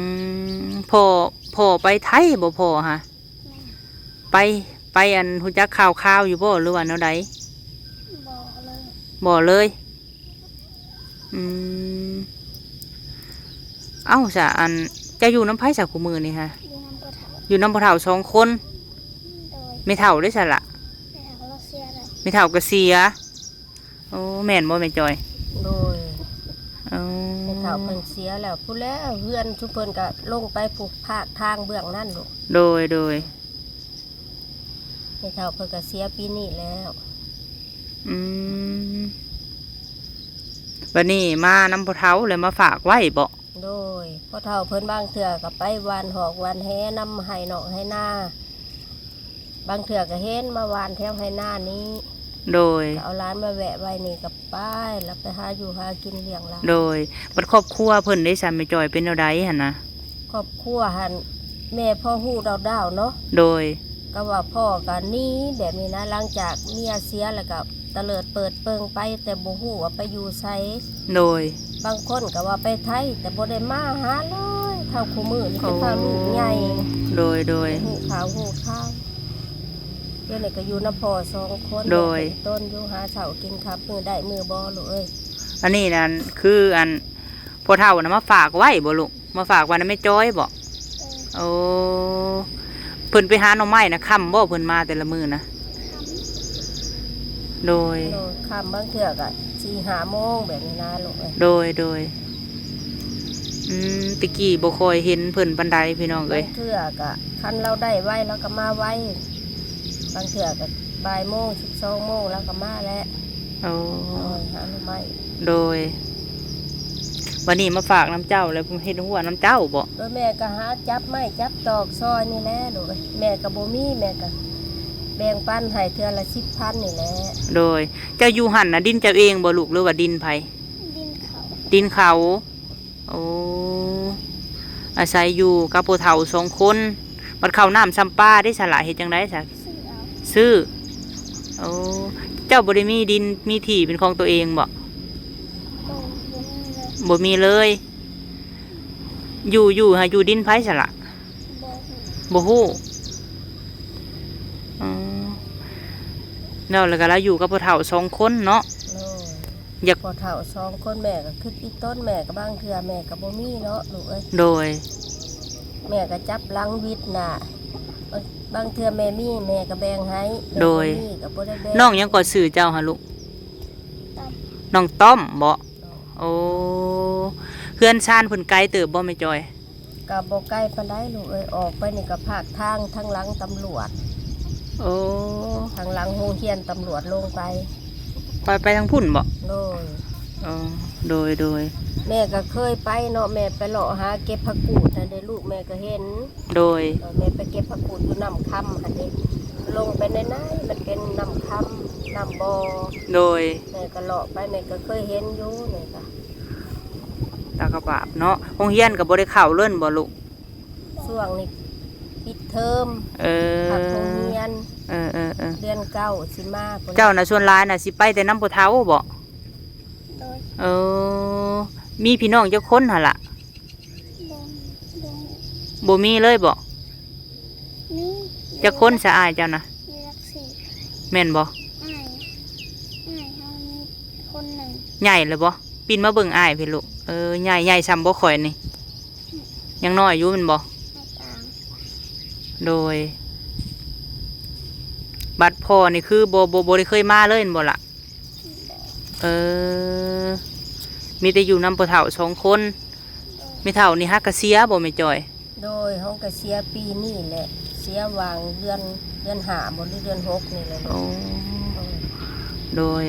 ມ ພໍ່ ພໍ່ໄປໄທບໍພໍ່ຫາ? ໄປ ໄປອັນ ຮູ້ຈັກຂ່າວຄາວຢູ່ບໍ່ ຫຼືວ່າແນວໃດ? ບໍ່ເລີຍ. ບໍ່ເລີຍ. ອືມ ເອົ້າ ສະ ອັນ ເຈົ້າຢູ່ນຳໃຜສະ ຄູ່ມື້ນີ້ຫາ? ຢູ່ນຳພໍ່ເຖົ້າ. ຢູ່ນຳພໍ່ເຖົ້າສອງຄົນ. ໂດຍ. ແມ່ເຖົ້າເດ້ສະລະ? ແມ່ເຖົ້າລາວເສຍແລ້ວ. ແມ່ເຖົ້າກໍເສຍ. ໂອ້ ແມ່ນບໍ່ແມ່ຈອຍ? ໂດຍ. ອໍ ແມ່ເຖົ້າເພິ່ນເສຍແລ້ວ ພຸ້ນແຫຼະ ເຮືອນຊຸມເພິ່ນກໍລົງໄປຜູ້ພາກທາງເບື້ອງນັ້ນລູກ. ໂດຍ ໂດຍ. ແມ່ເຖົ້າເພິ່ນກໍເສຍປີນີ້ແລ້ວ. ອືມ ບັດນີ້ມານຳພໍ່ເຖົ້າແລ້ວມາຝາກໄວ້ບໍ? ໂດຍ. ພໍ່ເຖົ້າເພິ່ນບາງເທື່ອກໍໄປຫວ່ານຮອກຫວ່ານແຫນຳໄຮ່ນອກໄຮ່ນາ. ບາງເທື່ອກໍເຫັນມາຫວ່ານແຖວໄຮ່ນານີ້. ໂດຍ. ກໍເອົາຫຼານມາແວະໄວ້ນີ້ກໍໄປ ແລ້ວໄປຫາຢູ່ຫາກິນລ້ຽງຫຼານ. ໂດຍ. ບັດຄອບຄົວເພິ່ນເດ້ຊະ ແມ່ຈອຍ ເປັນແນວໃດຫັ້ນນະ? ຄອບຄົວຫັ້ນ ແມ່ພໍຮູ້ດາວໆເນາະ. ໂດຍ. ກໍວ່າພໍ່ກໍໜີແບບນີ້ນະ ຫຼັງຈາກເມຍເສຍແລ້ວກໍຕະເຫຼີດເປີດເປີງໄປ ແຕ່ບໍ່ຮູ້ວ່າໄປຢູ່ໃສ. ໂດຍ. ບາງຄົນກໍວ່າໄປໄທ ແຕ່ບໍ່ໄດ້ມາຫາເລີຍ ເທົ່າຄູ່ມື້ນີ້ ໂອ້ ເປັນພາລູກໃຫຍ່. ໂດຍ ໂດຍ. ຮູ້ຂ່າວຮູ້ຂ່າວ ດຽວນີ້ກໍຢູ່ນຳພໍ່ສອງຄົນ. ໂດຍ. ເປັນຕົ້ນຢູ່ ຫາເຊົ້າກິນຄ່ຳ ມື້ໄດ້ມື້ບໍ່ລູກເອີຍ. ອັນນີ້ນັ້ນ ຄືອັນ ພໍ່ເຖົ້ານະມາຝາກໄວ້ບໍລູກ? ມາຝາກໄວ້ນຳແມ່ຈອຍບໍ? ເອີ. ໂອ້ ເພິ່ນໄປຫາໜໍ່ໄມ້ນະ ຄ່ຳບໍ ເພິ່ນມາແຕ່ລະມື້ນະ? ຄ່ຳ. ໂດຍ. ໂດຍ ຄ່ຳ ບາງເທື່ອກໍສີ່ຫ້າໂມງແບບນີ້ນະລູກເອີຍ. ໂດຍ ໂດຍ. ອືມ ແຕ່ກີ້ບໍ່ຄ່ອຍເຫັນເພິ່ນປານໃດພີ່ນ້ອງເອີຍ. ບາງເທື່ອກໍ ຄັນລາວໄດ້ໄວລາວກໍມາໄວ ບາງເທື່ອກໍບ່າຍໂມງ ສິບສອງໂມງລາວກໍມາແລ້ວ. ໂອ້ ໂດຍ ຫາໜໍ່ໄມ້. ໂດຍ. ບັດນີ້ມາຝາກນຳເຈົ້າ ແລ້ວເຮັດຫົວນຳເຈົ້າບໍ? ໂດຍ. ແມ່ກໍຫາຈັບໄມ້ຈັບຕອກຊ່ອຍນີ້ແຫຼະລູກເອີຍ. ແມ່ກໍບໍ່ມີ ແມ່ກໍແບ່ງປັນໃຫ້ເທື່ອລະສິບພັນນີ້ແຫຼະ. ໂດຍ. ເຈົ້າຢູ່ຫັ້ນນະ ດິນເຈົ້າເອງບໍລູກ ຫຼືວ່າດິນໃຜ? ດິນເຂົາ. ດິນເຂົາ. ໂອ້ ອາໄສຢູ່ກັບຜູ້ເຖົ້າສອງຄົນ. ບັດເຂົ້ານ້ຳຊຳປາເດ້ສະລະ ເຮັດຈັ່ງໃດຊະ? ຊື້ເອົາ. ຊື້. ໂອ້ ເຈົ້າບໍ່ໄດ້ມີດິນມີທີ່ເປັນຂອງຕົວເອງບໍ? ໂດຍ ບໍ່ມີເລີຍ. ບໍ່ມີເລີຍ. ຢູ່ ຢູ່ຫາຢູ່ດິນໃຜສະລະ? ບໍ່ຮູ້. ບໍ່ຮູ້. ອໍ ແລ້ວ ແລ້ວກໍລາວຢູ່ກັບຜູ້ເຖົ້າສອງຄົນເນາະ. ໂດຍ. ຢາກ ພໍ່ເຖົ້າສອງຄົນ ແມ່ກໍຄິດອີ່ຕົນ ແມ່ກໍບາງເທື່ອແມ່ກໍບໍ່ມີເນາະລູກເອີຍ. ໂດຍ. ແມ່ກໍຈັບຫຼັງວິດໜ້າ ບາງ ບາງເທື່ອແມ່ມີແມ່ກໍແບ່ງໃຫ້. ໂດຍ. ແມ່ບໍ່ມີກໍບໍ່ໄດ້ແບ່ງ. ນ້ອງຫຍັງກໍຊື່ເຈົ້າຫາລູກ? ຕ້ອມ. ນ້ອງຕ້ອມບໍ? ໂດຍ. ໂອ້ ເຮືອນຊານເພິ່ນໄກເຕີບບໍ່ແມ່ຈອຍ? ກໍບໍ່ໄກປານໃດລູກເອີຍ ອອກໄປນີ້ກໍພາກທາງທາງຫຼັງຕຳຫຼວດ. ໂອ້ ທາງຫຼັງໂຮງຮຽນຕຳຫຼວດລົງໄປ. ໄປ ໄປທາງພຸ້ນບໍ? ໂດຍ. ອໍ ໂດຍ ໂດຍ. ແມ່ກໍເຄີຍໄປເນາະ ແມ່ໄປເລາະຫາເກັບຜັກກູດຫັ້ນເດ້ລູກ ແມ່ກໍເຫັນ. ໂດຍ. ເອີ ແມ່ໄປເກັບຜັກກູດຢູ່ນ້ຳຄຳຫັ້ນເດ້ ລົງໄປໃນໆ ມັນເປັນນ້ຳຄຳ ນ້ຳບໍ່. ໂດຍ. ແມ່ກໍເລາະໄປ ແມ່ກໍເຄີຍເຫັນຢູ່ ແມ່ກໍ ຕາກະບາບເນາະ. ໂຮງຮຽນກໍບໍ່ໄດ້ເຂົ້າເລີຍບໍລູກ? ຊ່ວງນີ້ ປິດເທີມ ເອີ ພັກໂຮງຮຽນ ເອີໆໆ ເດືອນເກົ້າຊິມາພຸ້ນແຫຼະ. ເຈົ້ານະ ສ່ວນຫຼາຍນະ ຊິໄປແຕ່ນຳພໍ່ເຖົ້າບໍ? ໂດຍ. ເອີ ມີພີ່ນ້ອງຈັກຄົນຫັ້ນລະ? ບໍ່ ບໍ່ ບໍ່ມີເລີຍບໍ? ມີ. ຈັກຄົນຊະອ້າຍເຈົ້ານະ? ຢູ່ຫຼັກສີ່. ແມ່ນບໍ? ອ້າຍ ອ້າຍເຮົາມີຄົນໜຶ່ງ. ໃຫຍ່ແລ້ວບໍ? ປິ່ນມາເບິ່ງອ້າຍພີ້ລູກ. ເອີ ໃຫຍ່ ໃຫຍ່ສ່ຳບໍ່ຂ້ອຍນີ້? ຍັງນ້ອຍຢູ່ແມ່ນບໍ່? ໂດຍ. ບັດພໍ່ນີ້ຄືບໍ່ ບໍ່ ບໍ່ໄດ້ເຄີຍມາເລີຍແມ່ນບໍ່ລະ? ເອີ ມີແຕ່ຢູ່ນຳພໍ່ເຖົ້າສອງຄົນ. ແມ່ເຖົ້ານີ້ຫາກະເສຍບໍ່ແມ່ຈ້ອຍ? ໂດຍ ເຮົາກະເສຍປີນີ້ແຫຼະ ເສຍຫວ່າງເດືອນ ເດືອນຫ້າບໍ ຫຼືເດືອນຫົກນີ້ແຫຼະ. ໂອ້ ໂດຍ.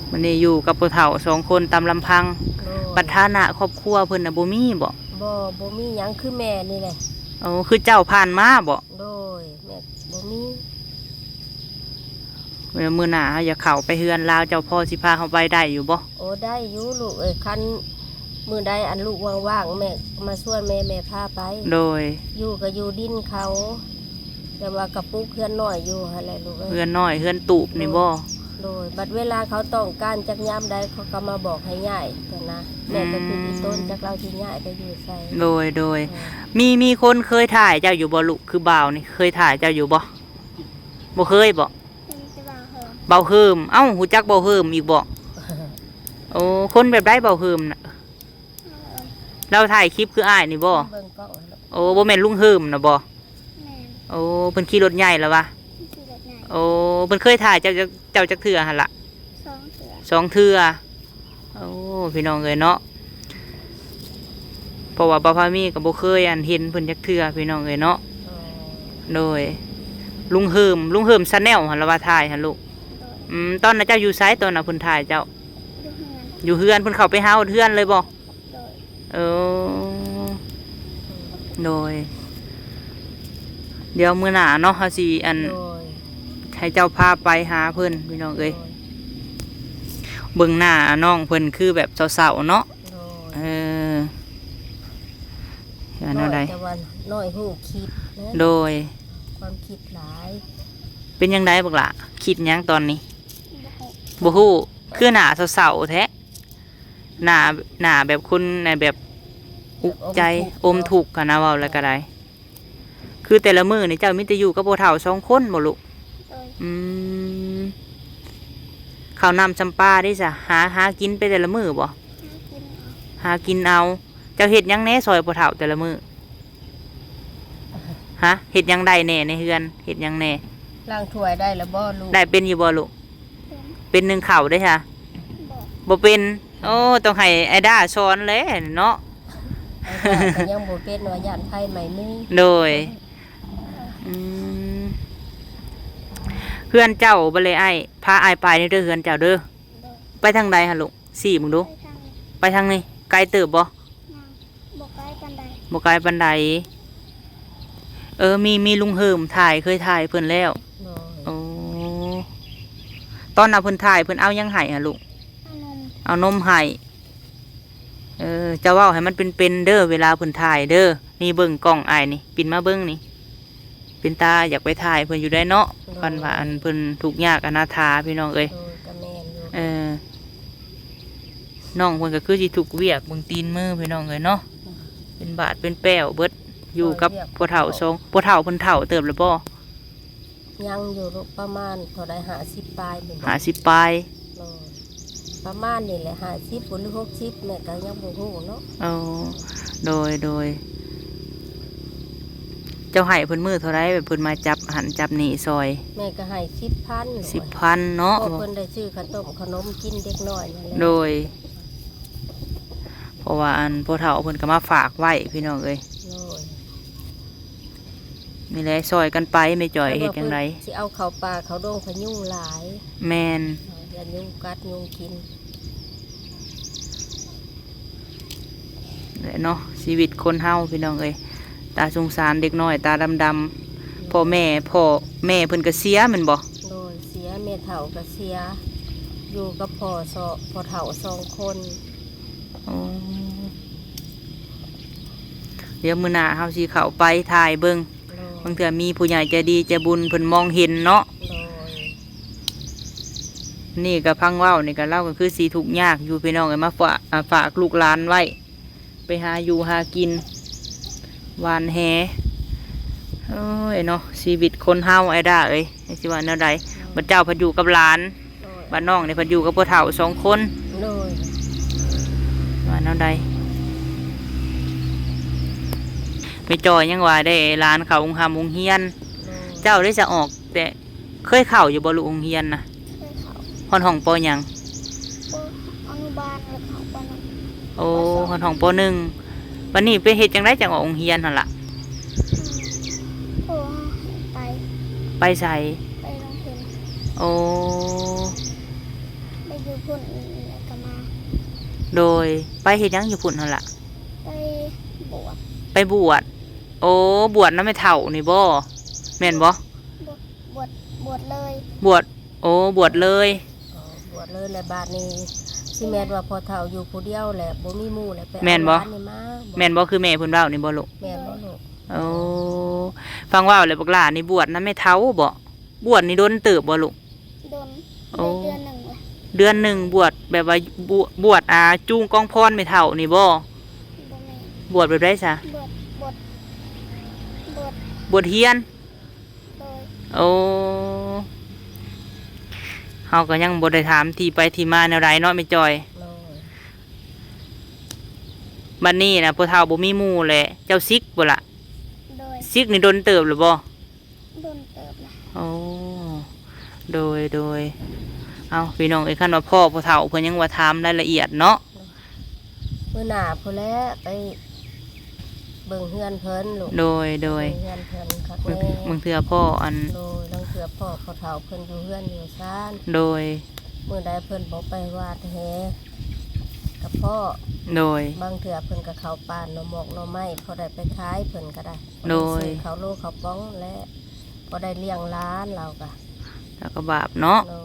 ບັດນີ້ຢູ່ກັບພໍ່ເຖົ້າສອງຄົນຕາມລຳພັງ. ໂດຍ. ບັດຖານະຄອບຄົວເພິ່ນນະບໍ່ມີບໍ? ບໍ່ ບໍ່ມີຫຍັງ ຄືແມ່ນີ້ແຫຼະ. ໂອ້ ຄືເຈົ້າຜ່ານມາບໍ? ໂດຍ ແມ່ບໍ່ມີ. ມື້ໜ້າເຮົາຢາກເຂົ້າໄປເຮືອນລາວ ເຈົ້າພໍຊິພາເຮົາໄປໄດ້ຢູ່ບໍ່? ໂອ້ ໄດ້ຢູ່ລູກເອີຍ ຄັນມື້ໃດອັນລູກວ່າງໆ ແມ່ມາຊວນແມ່ ແມ່ພາໄປ. ໂດຍ. ຢູ່ກະຢູ່ດິນເຂົາ ແຕ່ວ່າກະປຸກເຮືອນນ້ອຍຢູ່ຫັ້ນແຫຼະລູກເອີຍ. ເຮືອນນ້ອຍ ເຮືອນຕູບນີ້ບໍ? ໂດຍ. ບັດເວລາເຂົາຕ້ອງການຈັກຍາມໃດ ເຂົາກະມາບອກໃຫ້ຍ້າຍຫັ້ນນະ. ແມ່ກະຄິດອີ່ຕົນ ຈັກລາວຊິຍ້າຍໄປຢູ່ໃສ. ໂດຍ ໂດຍ. ມີ ມີຄົນເຄີຍຖ່າຍເຈົ້າຢູ່ບໍ່ລູກ? ຄືບ່າວນີ້ເຄີຍຖ່າຍເຈົ້າຢູ່ບໍ່? ບໍ່ເຄີຍບໍ? ເຫັນແຕ່ບ່າວເຮີມ. ບ່າວເຮີມ. ເອົ້າ ຮູ້ຈັກບ່າວເຮີມອີກບໍ? ໂອ້ ຄົນແບບໃດບ່າວເຮີມນະ? ເອີ ລາວຖ່າຍຄລິບຄືອ້າຍນີ້ບໍ? ເບິ່ງກ້ອງຫັ້ນແຫຼະ. ໂອ້ ບໍ່ແມ່ນລຸງເຮີມນະບໍ? ແມ່ນ. ໂອ້ ເພິ່ນຂີ່ລົດໃຫຍ່ລະວະ? ເພິ່ນຂີ່ລົດໃຫຍ່. ໂອ້ ເພິ່ນເຄີຍຖ່າຍເຈົ້າ ເຈົ້າ ເຈົ້າຈັກເທື່ອຫັ້ນລະ? ສອງເທື່ອ. ສອງເທື່ອ. ໂອ້ ພີ່ນ້ອງເອີຍເນາະ ເພາະວ່າບ່າວພາມີກະບໍ່ເຄີຍ ອັນ ເຫັນເພິ່ນຈັກເທື່ອພີ່ນ້ອງເອີຍເນາະ. ໂດຍ. ລຸງເຮີມ ລຸງເຮີມ Channel ຫັ້ນລະວ່າຖ່າຍຫັ້ນລູກ. ໂດຍ. ອືມ ຕອນນັ້ນເຈົ້າຢູ່ໃສ? ຕອນນັ້ນເພິ່ນຖ່າຍເຈົ້າ? ຢູ່ເຮືອນ. ຢູ່ເຮືອນ ເພິ່ນເຂົ້າໄປຫາຮອດເຮືອນເລີຍບໍ່? ໂດຍ. ເອີ ໂດຍ. ດຽວມື້ໜ້າເນາະ ເຮົາຊິ ອັນ ໂດຍ ໃຫ້ເຈົ້າພາໄປຫາເພິ່ນພີ່ນ້ອງເອີຍ. ໂດຍ. ເບິ່ງໜ້ານ້ອງເພິ່ນຄືແບບເສົ້າໆເນາະ. ໂດຍ. ເອີ ວ່າແນວໃດ? ນ້ອຍ ແຕ່ວ່ານ້ອຍຮູ້ຄິດນະ. ໂດຍ. ຄວາມຄິດຫຼາຍ. ເປັນຈັ່ງໃດບັກຫຼ້າ? ຄິດຫຍັງຕອນນີ້? ບໍ່ຮູ້. ບໍ່ຮູ້. ຄືໜ້າເສົ້າໆແທ້. ໜ້າ ໜ້າແບບຄົນ ແບບອຸກໃຈ ແບບອົມທຸກ ອົມທຸກຫັ້ນນະ ເວົ້າແລ້ວກະໄດ້. ຄືແຕ່ລະມື້ນີ້ເຈົ້າມີແຕ່ຢູ່ກັບພໍ່ເຖົ້າສອງຄົນບໍລູກ? ໂດຍ. ອືມ ເຂົ້ານ້ຳຊຳປາເດ້ຊະ ຫາ ຫາກິນໄປແຕ່ລະມື້ບໍ? ຫາກິນເອົາ. ຫາກິນເອົາ. ເຈົ້າເຮັດຫຍັງແດ່ຊ່ອຍພໍ່ເຖົ້າແຕ່ລະມື້? ຮະ ເຮັດຫຍັງໄດ້ແດ່ໃນເຮືອນ? ເຮັດຫຍັງແດ່? ລ້າງຖ້ວຍໄດ້ລະບໍ່ລູກ? ໄດ້ເປັນຢູ່ບໍ່ລູກ? ເປັນ. ເປັນໜຶ້ງເຂົ້າເດ້ຊະ? ບໍ່. ບໍ່ເປັນ. ໂອ້ ຕ້ອງໃຫ້ອ້າຍດາສອນແຫຼະເນາະ. ອ້າຍດາກະຍັງບໍ່ເປັນ ວ່າຢ້ານໄຟໄໝ້ມື. ໂດຍ. ອືມ ເຮືອນເຈົ້າບໍ່ເລີຍອ້າຍ ພາອ້າຍໄປນີ້ເດີ ເຮືອນເຈົ້າເດີ. ໂດຍ. ໄປທາງໃດຫັ້ນລູກ? ຊີ້ເບິ່ງດູ. ໄປທາງນີ້. ໄປທາງນີ້ ໄກເຕີບບໍ່? ຍັງ ບໍ່ໄກປານໃດ. ບໍ່ໄກປານໃດ. ເອີ ມີ ມີລຸງເຮີມຖ່າຍ ເຄີຍຖ່າຍເພິ່ນແລ້ວ. ໂດຍ. ໂອ້ ຕອນນັ້ນເພິ່ນຖ່າຍ ເພິ່ນເອົາຫຍັງໃຫ້ຫະລູກ? ເອົານົມ. ເອົານົມໃຫ້. ເອີ ເຈົ້າເວົ້າໃຫ້ມັນເປັນໆເດີ ເວລາເພິ່ນຖ່າຍເດີ. ນີ້ເບິ່ງກ້ອງອ້າຍນີ້ ປິ່ນມາເບິ່ງນີ້. ເປັນຕາຢາກໄປຖ່າຍເພິ່ນຢູ່ໄດ໋ເນາະ. ໂດຍ. ຄັນວ່າອັນເພິ່ນທຸກຍາກອະນາຖາພີ່ນ້ອງເອີຍ. ໂດຍ ກະແມ່ນຢູ່. ເອີ ນ້ອງເພິ່ນກະຄືຊິທຸກວຽກເບິ່ງຕີນມືພີ່ນ້ອງເອີຍເນາະ. ໂດຍ. ເປັນບາດເປັນແປ້ວເບິດ. ຢູ່ກັບ ໂດຍ ພວກພໍ່ເຖົ້າສອງ ພໍ່ເຖົ້າເພິ່ນເຖົ້າເຕີບແລ້ວບໍ່? ຍັງຢູ່ລູກ ປະມານເທົ່າໃດ ຫ້າສິບປາຍພຸ້ນ. ຫ້າສິບປາຍ. ໂດຍ. ປະມານນີ້ແຫຼະ ຫ້າສິບບໍ່ ຫຼື ຫົກສິບ ແມ່ກະຍັງບໍ່ຮູ້ເນາະ. ໂອ້ ໂດຍ ໂດຍ. ເຈົ້າໃຫ້ເພິ່ນມື້ເທົ່າໃດ ແບບເພິ່ນມາຈັບຫັ້ນຈັບນີ້ຊ່ອຍ? ແມ່ກະໃຫ້ສິບພັນ. ສິບພັນເນາະ. ເພາະເພິ່ນໄດ້ຊື້ຂະໜົມ ຂະໜົມກິນເດັກນ້ອຍນັ້ນແຫຼະ. ໂດຍ. ເພາະວ່າອັນພໍ່ເຖົ້າເພິ່ນກະມາຝາກໄວ້ພີ່ນ້ອງເອີຍ. ໂດຍ. ນີ້ແຫຼະ ຊ່ອຍກັນໄປແມ່ຈ້ອຍ. ເຮັດຈັ່ງໃດ? ຊິເອົາເຂົ້າປ່າເຂົ້າດົງ ພະຍຸງຫຼາຍ. ແມ່ນ. ເອີ ຢ້ານຍຸງກັດຍຸງກິນ. ແຫຼະເນາະ ຊີວິດຄົນເຮົາພີ່ນ້ອງເອີຍ ຕາສົງສານເດັກນ້ອຍຕາດຳໆ. ໂດຍ. ພໍ່ແມ່ ພໍ່ແມ່ເພິ່ນກະເສຍແມ່ນບໍ່? ໂດຍ ເສຍ ແມ່ເຖົ້າກະເສຍ ຢູ່ກັບພໍ່ ສ- ພໍ່ເຖົ້າສອງຄົນ. ໂອ້ ດຽວມື້ໜ້າເຮົາຊິເຂົ້າໄປຖ່າຍເບິ່ງ ໂດຍ ບາງເທື່ອມີຜູ້ໃຫຍ່ໃຈດີໃຈບຸນເພິ່ນມອງເຫັນເນາະ ໂດຍ ນີ້ກໍຟັງເວົ້ານີ້ກໍ ລາວກໍຄືຊິທຸກຍາກຢູ່ພີ່ນ້ອງເອີຍ ມາຝາກ ອ່າ ຝາກລູກຫຼານໄວ້ ໄປຫາຢູ່ຫາກິນ ຫວ່ານແຫ ໂອ້ຍເນາະ ຊີວິດຄົນເຮົາອ້າຍດ້າເອີຍ ຈັກຊິວ່າແນວໃດ ໂດຍ ບັດເຈົ້າພັດຢູ່ກັບຫຼານ ໂດຍ ບັດນ້ອງນີ້ພັດຢູ່ກັບຜູ້ເຖົ້າສອງຄົນ ໂດຍ ວ່າແນວໃດ ແມ່ຈ້ອຍຍັງວ່າໄດ້ຫຼານເຂົ້າໂຮງຮ່ຳໂຮງຮຽນ ໂດຍ ເຈົ້າໄດ້ສະອອກແຕ່ ເຄີຍເຂົ້າຢູ່ບໍ່ລູກໂຮງຮຽນນະ? ເຄີຍເຂົ້າ. ຮອດຫ້ອງ ປ.ຫຍັງ? ປ.ອະນຸບານ ແລ້ວເຂົ້າ ປ.ໜຶ່ງ. ໂອ້ ປ.ສອງ ຮອດຫ້ອງ ປ.ໜຶ່ງ. ບັດນີ້ໄປເຮັດຈັ່ງໃດຈັ່ງອອກໂຮງຮຽນຫັ້ນລະ? ອືມ ພໍ່ໃຫ້ໄປ. ໄປໃສ? ໄປໂຮງຮຽນ. ໂອ້ ໄປຢູ່ພຸ້ນ ແລ້ວກໍມາ. ໂດຍ ໄປເຮັດຫຍັງຢູ່ພຸ້ນຫັ້ນລະ? ໄປບວດ. ໄປບວດ. ໂອ້ ບວດນຳແມ່ເຖົ້ານີ້ບໍ່? ແມ່ນບໍ່? ບວດ ບວດ ບວດເລີຍ. ບວດ ໂອ້ ບວດເລີຍ. ອໍ ບວດເລີຍ ແລ້ວບາດນີ້ຊິແມ່ນວ່າພໍ່ເຖົ້າຢູ່ຜູ້ດຽວແຫຼະ ບໍ່ມີໝູ່ແຫຼະ ໄປເອົາຫຼານນີ້ມາ. ແມ່ນບໍ່? ແມ່ນບໍ່ ຄືແມ່ເພິ່ນເວົ້ານີ້ບໍ່ລູກ? ແມ່ນບໍ່ລູກ? ໂອ້ ຟັງເວົ້າແລ້ວບັກຫຼ້ານີ້ບວດນຳແມ່ເຖົ້າບໍ່? ບວດນີ້ດົນເຕີບບໍ່ລູກ? ດົນ. ໂອ້ ໄດ້ເດືອນໜຶ່ງແລ້ວ. ເດືອນໜຶ່ງບວດ ແບບວ່າບວດ ບວດ ອ່າ ຈູງກອງພອນແມ່ເຖົ້ານີ້ບໍ່? ບໍ່ແມ່ນ. ບວດແບບໃດຊະ? ບວດ ບວດ ບວດ ບວດຮຽນ. ໂດຍ. ໂອ້ ເຮົາກໍຍັງບໍ່ໄດ້ຖາມທີ່ໄປທີ່ມາແນວໃດເນາະແມ່ຈ້ອຍ. ໂດຍ. ບັດນີ້ນະ ພໍ່ເຖົ້າບໍ່ມີໝູ່ແຫຼະ ເຈົ້າສິກບໍ່ລະ? ໂດຍ. ສິກນີ້ດົນເຕີບແລ້ວບໍ່? ດົນເຕີບແລ້ວ. ໂອ້ ໂດຍ ໂດຍ. ເອົ້າ ພີ່ນ້ອງເອີຍ ຄັນວ່າພໍ້ຜູ້ເຖົ້າເພິ່ນຍັງວ່າຖາມລາຍລະອຽດເນາະ. ໂດຍ. ມື້ໜ້າພຸ້ນແຫຼະ ໄປເບິ່ງເຮືອນເພິ່ນລູກ. ໂດຍ ໂດຍ. ເບິ່ງເຮືອນເພິ່ນຄັກແນ່. ບາງເທື່ອພໍ້ອັນ ໂດຍ ລາງເທື່ອພໍ້ເຖົ້າເພິ່ນຢູ່ເຮືອນຢູ່ຊານ. ໂດຍ. ມື້ໃດເພິ່ນບໍ່ໄປຫວ່ານແຫກັບພໍ່. ໂດຍ. ບາງເທື່ອເພິ່ນກໍເຂົ້າປ່າໜໍ່ໝອກໜໍ່ໄມ້ ພໍໄດ້ໄປຂາຍເພິ່ນກໍໄດ້. ໂດຍ. ຊື້ເຂົ້າໂລເຂົ້າປອງແຫຼະ ພໍໄດ້ລ້ຽງຫຼານ ລາວກໍ ລາວກໍບາບເນາະ. ໂດຍ.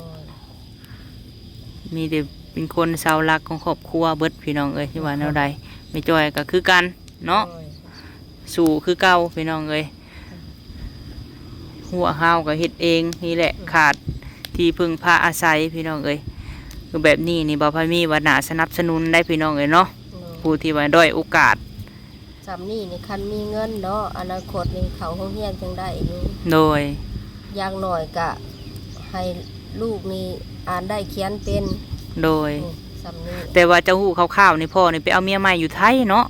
ມີແຕ່ເປັນຄົນເສົາຫຼັກຂອງຄອບຄົວເບິດ ພີ່ນ້ອງເອີຍ ຊິວ່າແນວໃດ. ແມ່ຈ້ອຍກໍຄືກັນເນາະ. ໂດຍ. ສູ້ຄືເກົ່າ ພີ່ນ້ອງເອີຍ. ຮົ້ວຮາວກໍເຮັດເອງນີ້ແຫຼະ. ອືມ. ຂາດທີ່ເພິ່ງພາອາໄສ ພີ່ນ້ອງເອີຍ. ຄືແບບນີ້ນີ້ ບໍ່ໃຜມີວ່າໜ້າສະໜັບສະໜູນໄດ້ ພີ່ນ້ອງເອີຍເນາະ. ໂດຍ. ຜູ້ທີ່ວ່າດ້ອຍໂອກາດ ຊ່ຳນີ້ນີ້ ຄັນມີເງິນເນາະ ອະນາຄົດນີ້ເຂົ້າໂຮງຮຽນຈັ່ງໄດ້ຢູ່. ໂດຍ. ຢ່າງໜ້ອຍກະໃຫ້ລູກນີ້ອ່ານໄດ້ຂຽນເປັນ. ໂດຍ. ນີ້ ຊ່ຳນີ້. ແຕ່ວ່າເຈົ້າຮູ້ຄ່າວໆນີ້ ພໍ່ນີ້ໄປເອົາເມຍໃໝ່ຢູ່ໄທເນາະ.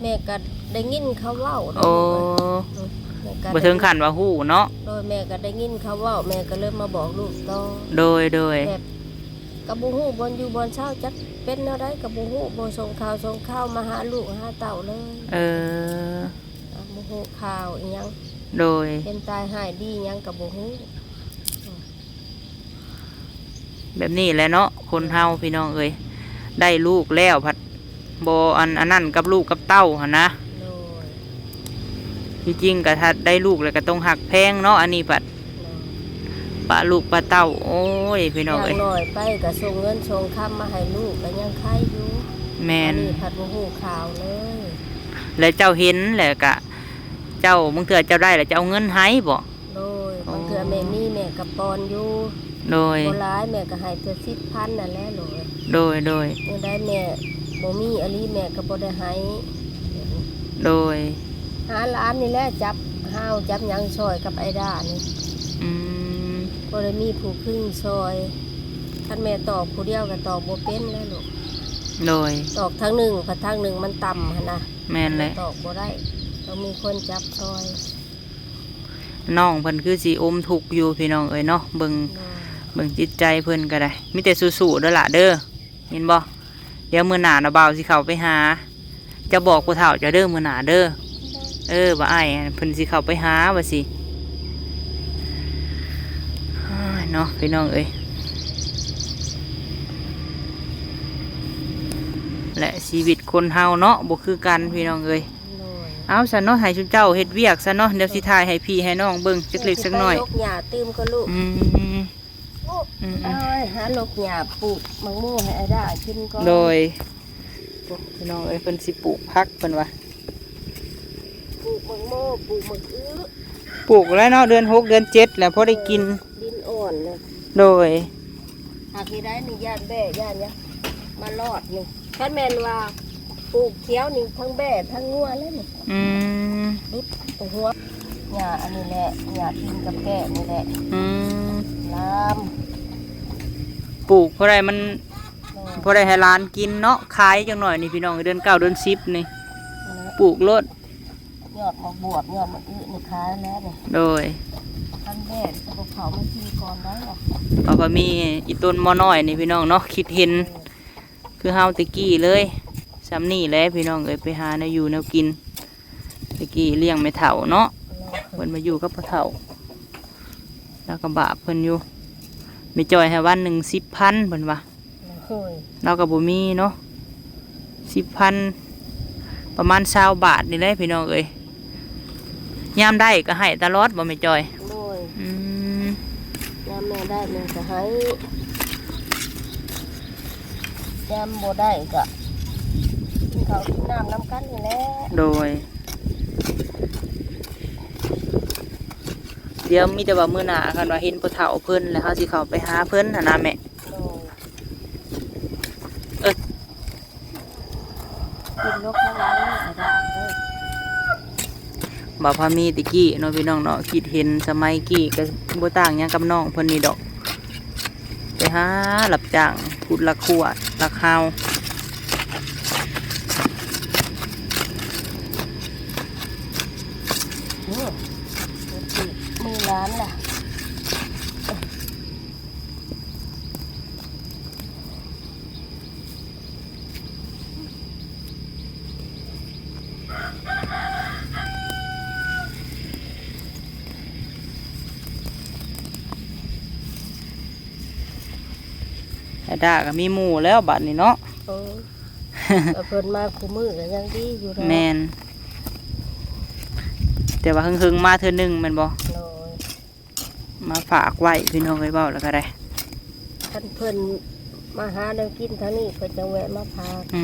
ແມ່ກໍໄດ້ຍິນເຂົາເວົ້າ. ໂອ້. ອືມ ແມ່ກໍ ບໍ່ເຖິງຂັ້ນວ່າຮູ້ເນາະ. ໂດຍ. ແມ່ກໍໄດ້ຍິນເຂົາເວົ້າ ແມ່ກໍເລີຍມາບອກລູກຕໍ່. ໂດຍ ໂດຍ. ແບບ ກໍບໍ່ຮູ້ບ່ອນຢູ່ບ່ອນເຊົາ ຈັກເປັນແນວໃດກໍບໍ່ຮູ້ ບໍ່ສົ່ງຂ່າວສົ່ງຄາວມາຫາລູກຫາເຕົ້າເລີຍ. ເອີ ກໍບໍ່ຮູ້ຂ່າວອີ່ຫຍັງ. ໂດຍ. ເປັນຕາຍຮ້າຍດີຫຍັງກໍບໍ່ຮູ້. ແບບນີ້ແຫຼະເນາະ ຄົນເຮົາ ໂດຍ ພີ່ນ້ອງເອີຍ ໄດ້ລູກແລ້ວພັດ ບໍ່ອັນ ອັນນັ້ນກັບລູກກັບເຕົ້າຫັ້ນນະ. ໂດຍ. ທີ່ຈິງກໍຖ້າໄດ້ລູກແລ້ວກໍຕ້ອງຮັກແພງເນາະ ອັນນີ້ພັດ ໂດຍ ປະລູກປະເຕົ້າ. ໂອ້ຍ ພີ່ນ້ອງເອີຍ ຢ່າງໜ້ອຍໄປກໍສົ່ງເງິນສົ່ງຄຳມາໃຫ້ລູກກໍຍັງໄຄຢູ່. ແມ່ນ. ອັນນີ້ພັດບໍ່ຮູ້ຂ່າວເລີຍ. ແລະເຈົ້າເຫັນແລ້ວກະ ເຈົ້າ ບາງເທື່ອເຈົ້າໄດ້ແລ້ວເຈົ້າເອົາເງິນໃຫ້ບໍ? ໂດຍ. ອໍ. ບາງເທື່ອແມ່ມີແມ່ກໍປ່ອນຢູ່. ໂດຍ. ບໍ່ຫຼາຍ ແມ່ກໍໃຫ້ເທື່ອສິບພັນນັ້ນແຫຼະລູກ. ໂດຍ ໂດຍ. ມື້ໃດແມ່ບໍ່ມີອີ່ຫຼີ ແມ່ກໍບໍ່ໄດ້ໃຫ້. ໂດຍ. ຫາຫຼານນີ້ແຫຼະ ຈັບຮາວຈັບຫຍັງຊ່ອຍກັບໄອດ້ານີ້. ອືມ. ບໍ່ໄດ້ມີຜູ້ຄຶງຊ່ອຍ. ຄັນແມ່ຕອກຜູ້ດຽວກໍຕອກບໍ່ເປັນແຫຼະລູກ. ໂດຍ. ຕອກທາງໜຶ່ງ ພັດທາງໜຶ່ງມັນຕ່ຳຫັ້ນນະ. ແມ່ນແຫຼະ. ຕອກບໍ່ໄດ້ ຕ້ອງມີຄົນຈັບຊ່ອຍ. ນ້ອງເພິ່ນຄືຊິອົມທຸກຢູ່ພີ່ນ້ອງເອີຍເນາະ ເບິ່ງ ໂດຍ ເບິ່ງຈິດໃຈເພິ່ນກໍໄດ້. ມີແຕ່ສູ້ໆເດີຫຼ້າເດີ ຍິນບໍ່? ດຽວມື້ໜ້ານະ ບ່າວຊິເຂົ້າໄປຫາ ເຈົ້າບອກຜູ້ເຖົ້າເຈົ້າເດີ ມື້ໜ້າເດີ. ໂດຍ. ເອີ ວ່າອ້າຍເພິ່ນຊິເຂົ້າໄປຫາວ່າຊີ້. ອ້າຍ ເນາະ ພີ່ນ້ອງເອີຍ ແລະ ຊີວິດຄົນເຮົາເນາະ ບໍ່ຄືກັນ ພີ່ນ້ອງເອີຍ. ໂດຍ. ເອົາຊະເນາະ ໃຫ້ຊຸມເຈົ້າເຮັດວຽກຊະເນາະ ດຽວຊິຖ່າຍໃຫ້ພີ່ໃຫ້ນ້ອງເບິ່ງຈັກເລັກຈັກນ້ອຍ. ຊິໄປລົກຫຍ້າຕື່ມກ່ອນລູກ. ອືມ ອືມໆ ເອີຍ ຫາລົກຫຍ້າປູກໝາກໂມໃຫ້ອາດາກິນກ່ອນ. ໂດຍ. ໂອ້ ພີ່ນ້ອງເອີຍ ເພິ່ນຊິປູກຜັກເພິ່ນວ່າ. ໝາກໂມ ປູກໝາກອຶ ປູກແລ້ວເນາະ ເດືອນຫົກເດືອນເຈັດແລ້ວພໍໄດ້ກິນ. ເອີ ດິນອ່ອນນະ. ໂດຍ. ຫາກເຮັດໄດ້ນີ້ ຢ້ານແບ້ ຢ້ານຫຍັງມາລອດນີ້. ຄັນແມ່ນວ່າປູກຂຽວນີ້ ທັງແບ້ທັງງົວແລ້ວນີ້. ອືມ ດຸດຫົວ ຫຍ້າອັນນີ້ແຫຼະ ຫຍ້າຕີນກັບແກ້ນີ້ແຫຼະ. ອືມ ລາມ ປູກພໍໄດ້ມັນ ໂດຍ ພໍໄດ້ໃຫ້ຫຼານກິນເນາະ ຂາຍຈັກໜ້ອຍນີ້ພີ່ນ້ອງ ເດືອນເກົ້າເດືອນສິບນີ້ ນັ້ນແຫຼະ ປູກໂລດ. ຍອດໝາກບວບ ຍອດໝາກອຶນີ້ຂາຍແລ້ວນີ້. ໂດຍ. ຄັນແດດກໍເຂົ້າມາກິນກ່ອນໄດ້. ເພາະວ່າມີອີ່ຕົນໝໍນ້ອຍນີ້ພີ່ນ້ອງເນາະ ຄິດເຫັນ ເອີ ຄືເຮົາແຕ່ກີ້ເລີຍ. ສ່ຳນີ້ແຫຼະພີ່ນ້ອງເອີຍ ໄປຫາແນວຢູ່ແນວກິນ. ແຕ່ກີ້ລ້ຽງແມ່ເຖົ້າເນາະ ເອີ ເພິ່ນມາຢູ່ກັບພໍ່ເຖົ້າ ລາວກໍບາບເພິ່ນຢູ່. ແມ່ຈ້ອຍໃຫ້ວັນໜຶ່ງສິບພັນ ເພິ່ນວ່າ. ໂດຍ. ລາວກໍບໍ່ມີເນາະ ສິບພັນ ປະມານຊາວບາດນີ້ແຫຼະພີ່ນ້ອງເອີຍ. ຍາມໄດ້ກໍໃຫ້ຕະຫຼອດບໍ່ແມ່ຈ້ອຍ? ໂດຍ. ອືມ ຍາມແມ່ໄດ້ແມ່ກໍໃຫ້ ຍາມບໍ່ໄດ້ກໍກິນເຂົ້າກິນນ້ຳນຳກັນນີ້ແຫຼະ. ໂດຍ. ດຽວມີແຕ່ວ່າມື້ໜ້າ ຄັນວ່າເຫັນພໍ່ເຖົ້າເພິ່ນ ແລ້ວເຮົາຊິເຂົ້າໄປຫາເພິ່ນຫັ້ນນະແມ່. ໂດຍ. ເອີ ກິນລົກທາງຫຼັງນີ້ກໍໄດ້ເດີ. ບ່າວພາມີແຕ່ກີ້ເນາະພີ່ນ້ອງເນາະ ຄິດເຫັນສະໄໝກີ້ກໍບໍ່ຕ່າງຫຍັງກັບນ້ອງເພິ່ນນີ້ດອກ ໄປຫາຮັບຈ້າງຂຸດລັກຂົວລັກຫາວ. ໂອ້ ມືຫຼານລະ. ອາດາກໍມີໝູ່ແລ້ວບັດນີ້ເນາະ. ໂອ້ ແຕ່ເພິ່ນມາຄູ່ມື້ກໍຍັງດີຢູ່ເນາະ. ແມ່ນ ແຕ່ວ່າເຫິງໆມາເທື່ອໜຶ່ງແມ່ນບໍ່? ໂດຍ. ມາຝາກໄວ້ພີ່ນ້ອງເອີຍ ເວົ້າແລ້ວກໍໄດ້ ຄັນເພິ່ນມາຫາແນວກິນທາງນີ້ ເພິ່ນຈັ່ງແວະມາຝາກ. ອື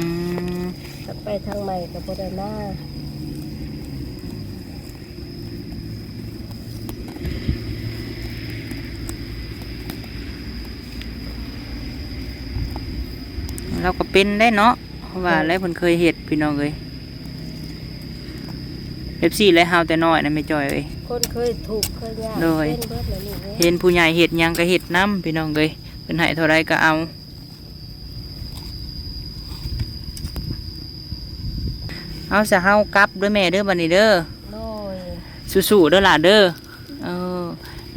ມ ຄັນໄປທາງໃໝ່ກໍບໍ່ໄດ້ມາ. ລາວກໍເປັນໄດ້ເນາະ ເພາະວ່າ ເອີ ແລ້ວເພິ່ນເຄີຍເຮັດພີ່ນ້ອງເອີຍ. ແບບຊີ້ແຫຼະ ເຮົາແຕ່ນ້ອຍນະແມ່ຈ້ອຍເອີຍ ຄົນເຄີຍທຸກເຄີຍຍາກ. ໂດຍ. ເປັນເບິດແຫຼະລູກເອີຍ ເຫັນຜູ້ໃຫຍ່ເຮັດຫຍັງກໍເຮັດນຳພີ່ນ້ອງເອີຍ ເພິ່ນໃຫ້ເທົ່າໃດກໍເອົາ. ເອົາຊະ ເຮົາກັບເດີແມ່ເດີ ບັດນີ້ເດີ. ໂດຍ. ສູ້ໆເດີຫຼ້າເດີ. ເອີ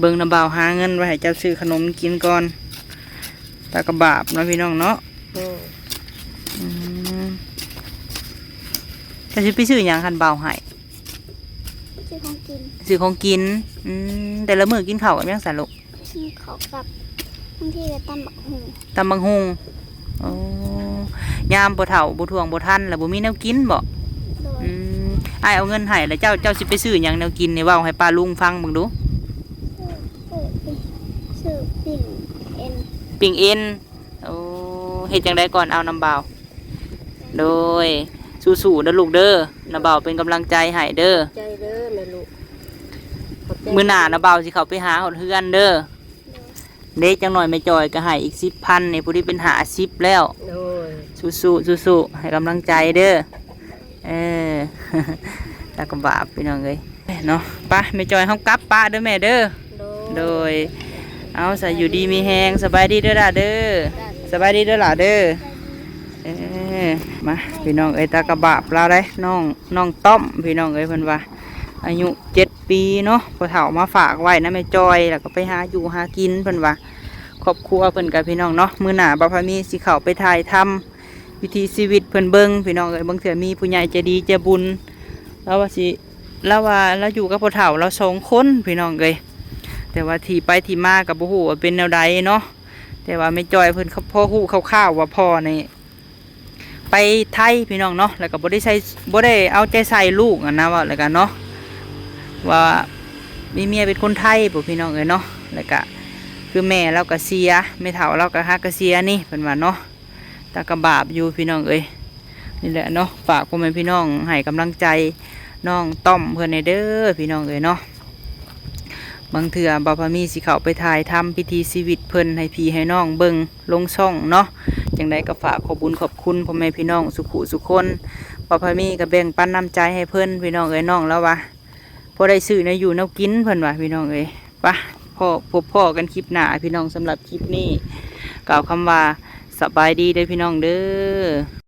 ເບິ່ງນະ ບ່າວຫາເງິນໄວ້ໃຫ້ເຈົ້າຊື້ຂະໜົມກິນກ່ອນ ຕາກະບາບເນາະພີ່ນ້ອງເນາະ. ໂດຍ. ອືມ ເຈົ້າຊິໄປຊື້ຫຍັງຄັນບ່າວໃຫ້? ຊື້ຂອງກິນ. ຊື້ຂອງກິນ. ອືມ ແຕ່ລະມື້ກິນເຂົ້າກັບຫຍັງຊະລູກ? ກິນເຂົ້າກັບ ບາງທີກໍຕຳບັກຫຸ່ງ. ຕຳບັກຫຸ່ງ. ໂອ້ ຍາມພໍ່ເຖົ້າບໍ່ຖ້ວງບໍ່ທັນ ແລ້ວບໍ່ມີແນວກິນບໍ? ໂດຍ. ອືມ ອ້າຍເອົາເງິນໃຫ້ ແລ້ວເຈົ້າ ເຈົ້າຊິໄປຊື້ຫຍັງແນວກິນນີ້ ເວົ້າໃຫ້ປ້າລຸງຟັງເບິ່ງດູ. ຊື້ ຊື້ ຊື້ປີ້ງເອັນ. ປີ້ງເອັນ. ໂອ້ ເຮັດຈັ່ງໃດກ່ອນ ເອົານຳບ່າວ. ໂດຍ. ສູ້ໆເດີລູກເດີ ນ້າບ່າວເປັນກຳລັງໃຈໃຫ້ເດີ. ໃຈເດີແມ່ລູກ ຂອບໃຈ. ມື້ໜ້ານ້າບ່າວຊິເຂົ້າໄປຫາຮອດເຮືອນເດີ. ໂດຍ. ເດ້ ຈັກໜ້ອຍແມ່ຈອຍກໍໃຫ້ອີກສິບພັນນີ້ ຜູ້ທີ່ເປັນຫ້າສິບແລ້ວ. ໂດຍ. ສູ້ໆ ສູ້ໆ ໃຫ້ກຳລັງໃຈເດີ. ເອີ ແລ້ວກໍບາບພີ່ນ້ອງເອີຍເນາະ. ໄປ ແມ່ຈອຍເຮົາກັບປະເດີແມ່ເດີ. ໂດຍ. ໂດຍ. ເອົາ ສະ ຢູ່ດີມີແຮງ ສະບາຍດີເດີຫຼ້າເດີ. ສະບາຍດີເດີຫຼ້າເດີ. ເອີ ມາ ພີ່ນ້ອງເອີຍ ຕາກະບາບລາວໄດ໋ ນ້ອງ ນ້ອງຕ້ອມ ພີ່ນ້ອງເອີຍ ເພິ່ນວ່າອາຍຸເຈັດປີເນາະ ພໍ່ເຖົ້າມາຝາກໄວ້ນຳແມ່ຈອຍ ແລ້ວກໍໄປຫາຢູ່ຫາກິນ ເພິ່ນວ່າ ຄອບຄົວເພິ່ນກະ ພີ່ນ້ອງເນາະ. ມື້ໜ້າບ່າວພາມີຊິເຂົ້າໄປຖ່າຍທຳ ວິຖີຊີວິດເພິ່ນເບິ່ງ ພີ່ນ້ອງເອີຍ. ບາງເທື່ອມີຜູ້ໃຫຍ່ໃຈດີໃຈບຸນ ລາວວ່າຊິ ລາວວ່າລາວຢູ່ກັບພໍ່ເຖົ້າລາວສອງຄົນ ພີ່ນ້ອງເອີຍ. ແຕ່ວ່າທີ່ໄປທີ່ມາກໍບໍ່ຮູ້ວ່າເປັນແນວໃດເນາະ. ແຕ່ວ່າແມ່ຈອຍເພິ່ນພໍຮູ້ຄ່າວໆວ່າພໍ່ນີ້ໄປໄທ ພີ່ນ້ອງເນາະ. ແລ້ວກໍບໍ່ໄດ້ໃສ່ ບໍ່ໄດ້ເອົາໃຈໃສ່ລູກຫັ້ນນະ ເວົ້າແລ້ວກໍເນາະ ວ່າມີເມຍເປັນຄົນໄທພຸ້ນ ພີ່ນ້ອງເອີຍເນາະ. ແລ້ວກໍຄືແມ່ລາວກໍເສຍ ແມ່ເຖົ້າລາວກໍຫາກະເສຍນີ້ ເພິ່ນວ່າເນາະ. ຕາກະບາບຢູ່ພີ່ນ້ອງເອີຍ. ນີ້ແຫຼະເນາະ ຝາກພໍ່ແມ່ພີ່ນ້ອງໃຫ້ກຳລັງໃຈ ນ້ອງຕ້ອມເພິ່ນແດ່ເດີພີ່ນ້ອງເອີຍເນາະ. ບາງເທື່ອບ່າວພາມີຊິເຂົ້າໄປຖ່າຍທຳວິຖີຊີວິດເພິ່ນໃຫ້ພີ່ໃຫ້ນ້ອງເບິ່ງລົງຊ່ອງເນາະ. ຈັ່ງໃດກໍຝາກຂອບບຸນຂອບຄຸນພໍ່ແມ່ພີ່ນ້ອງສູ່ຜູ້ສູ່ຄົນ. ບ່າວພາມີກໍແບ່ງປັນນ້ຳໃຈໃຫ້ເພິ່ນພີ່ນ້ອງເອີຍ. ນ້ອງລາວວ່າພໍໄດ້ຊື້ແນວຢູ່ແນວກິນເພິ່ນວ່າພີ່ນ້ອງເອີຍ. ປະ ພໍ້ ພົບພໍ້ກັນຄລິບໜ້າພີ່ນ້ອງ. ສຳລັບຄລິບນີ້ກ່າວຄຳວ່າສະບາຍດີເດີພີ່ນ້ອງເດີ.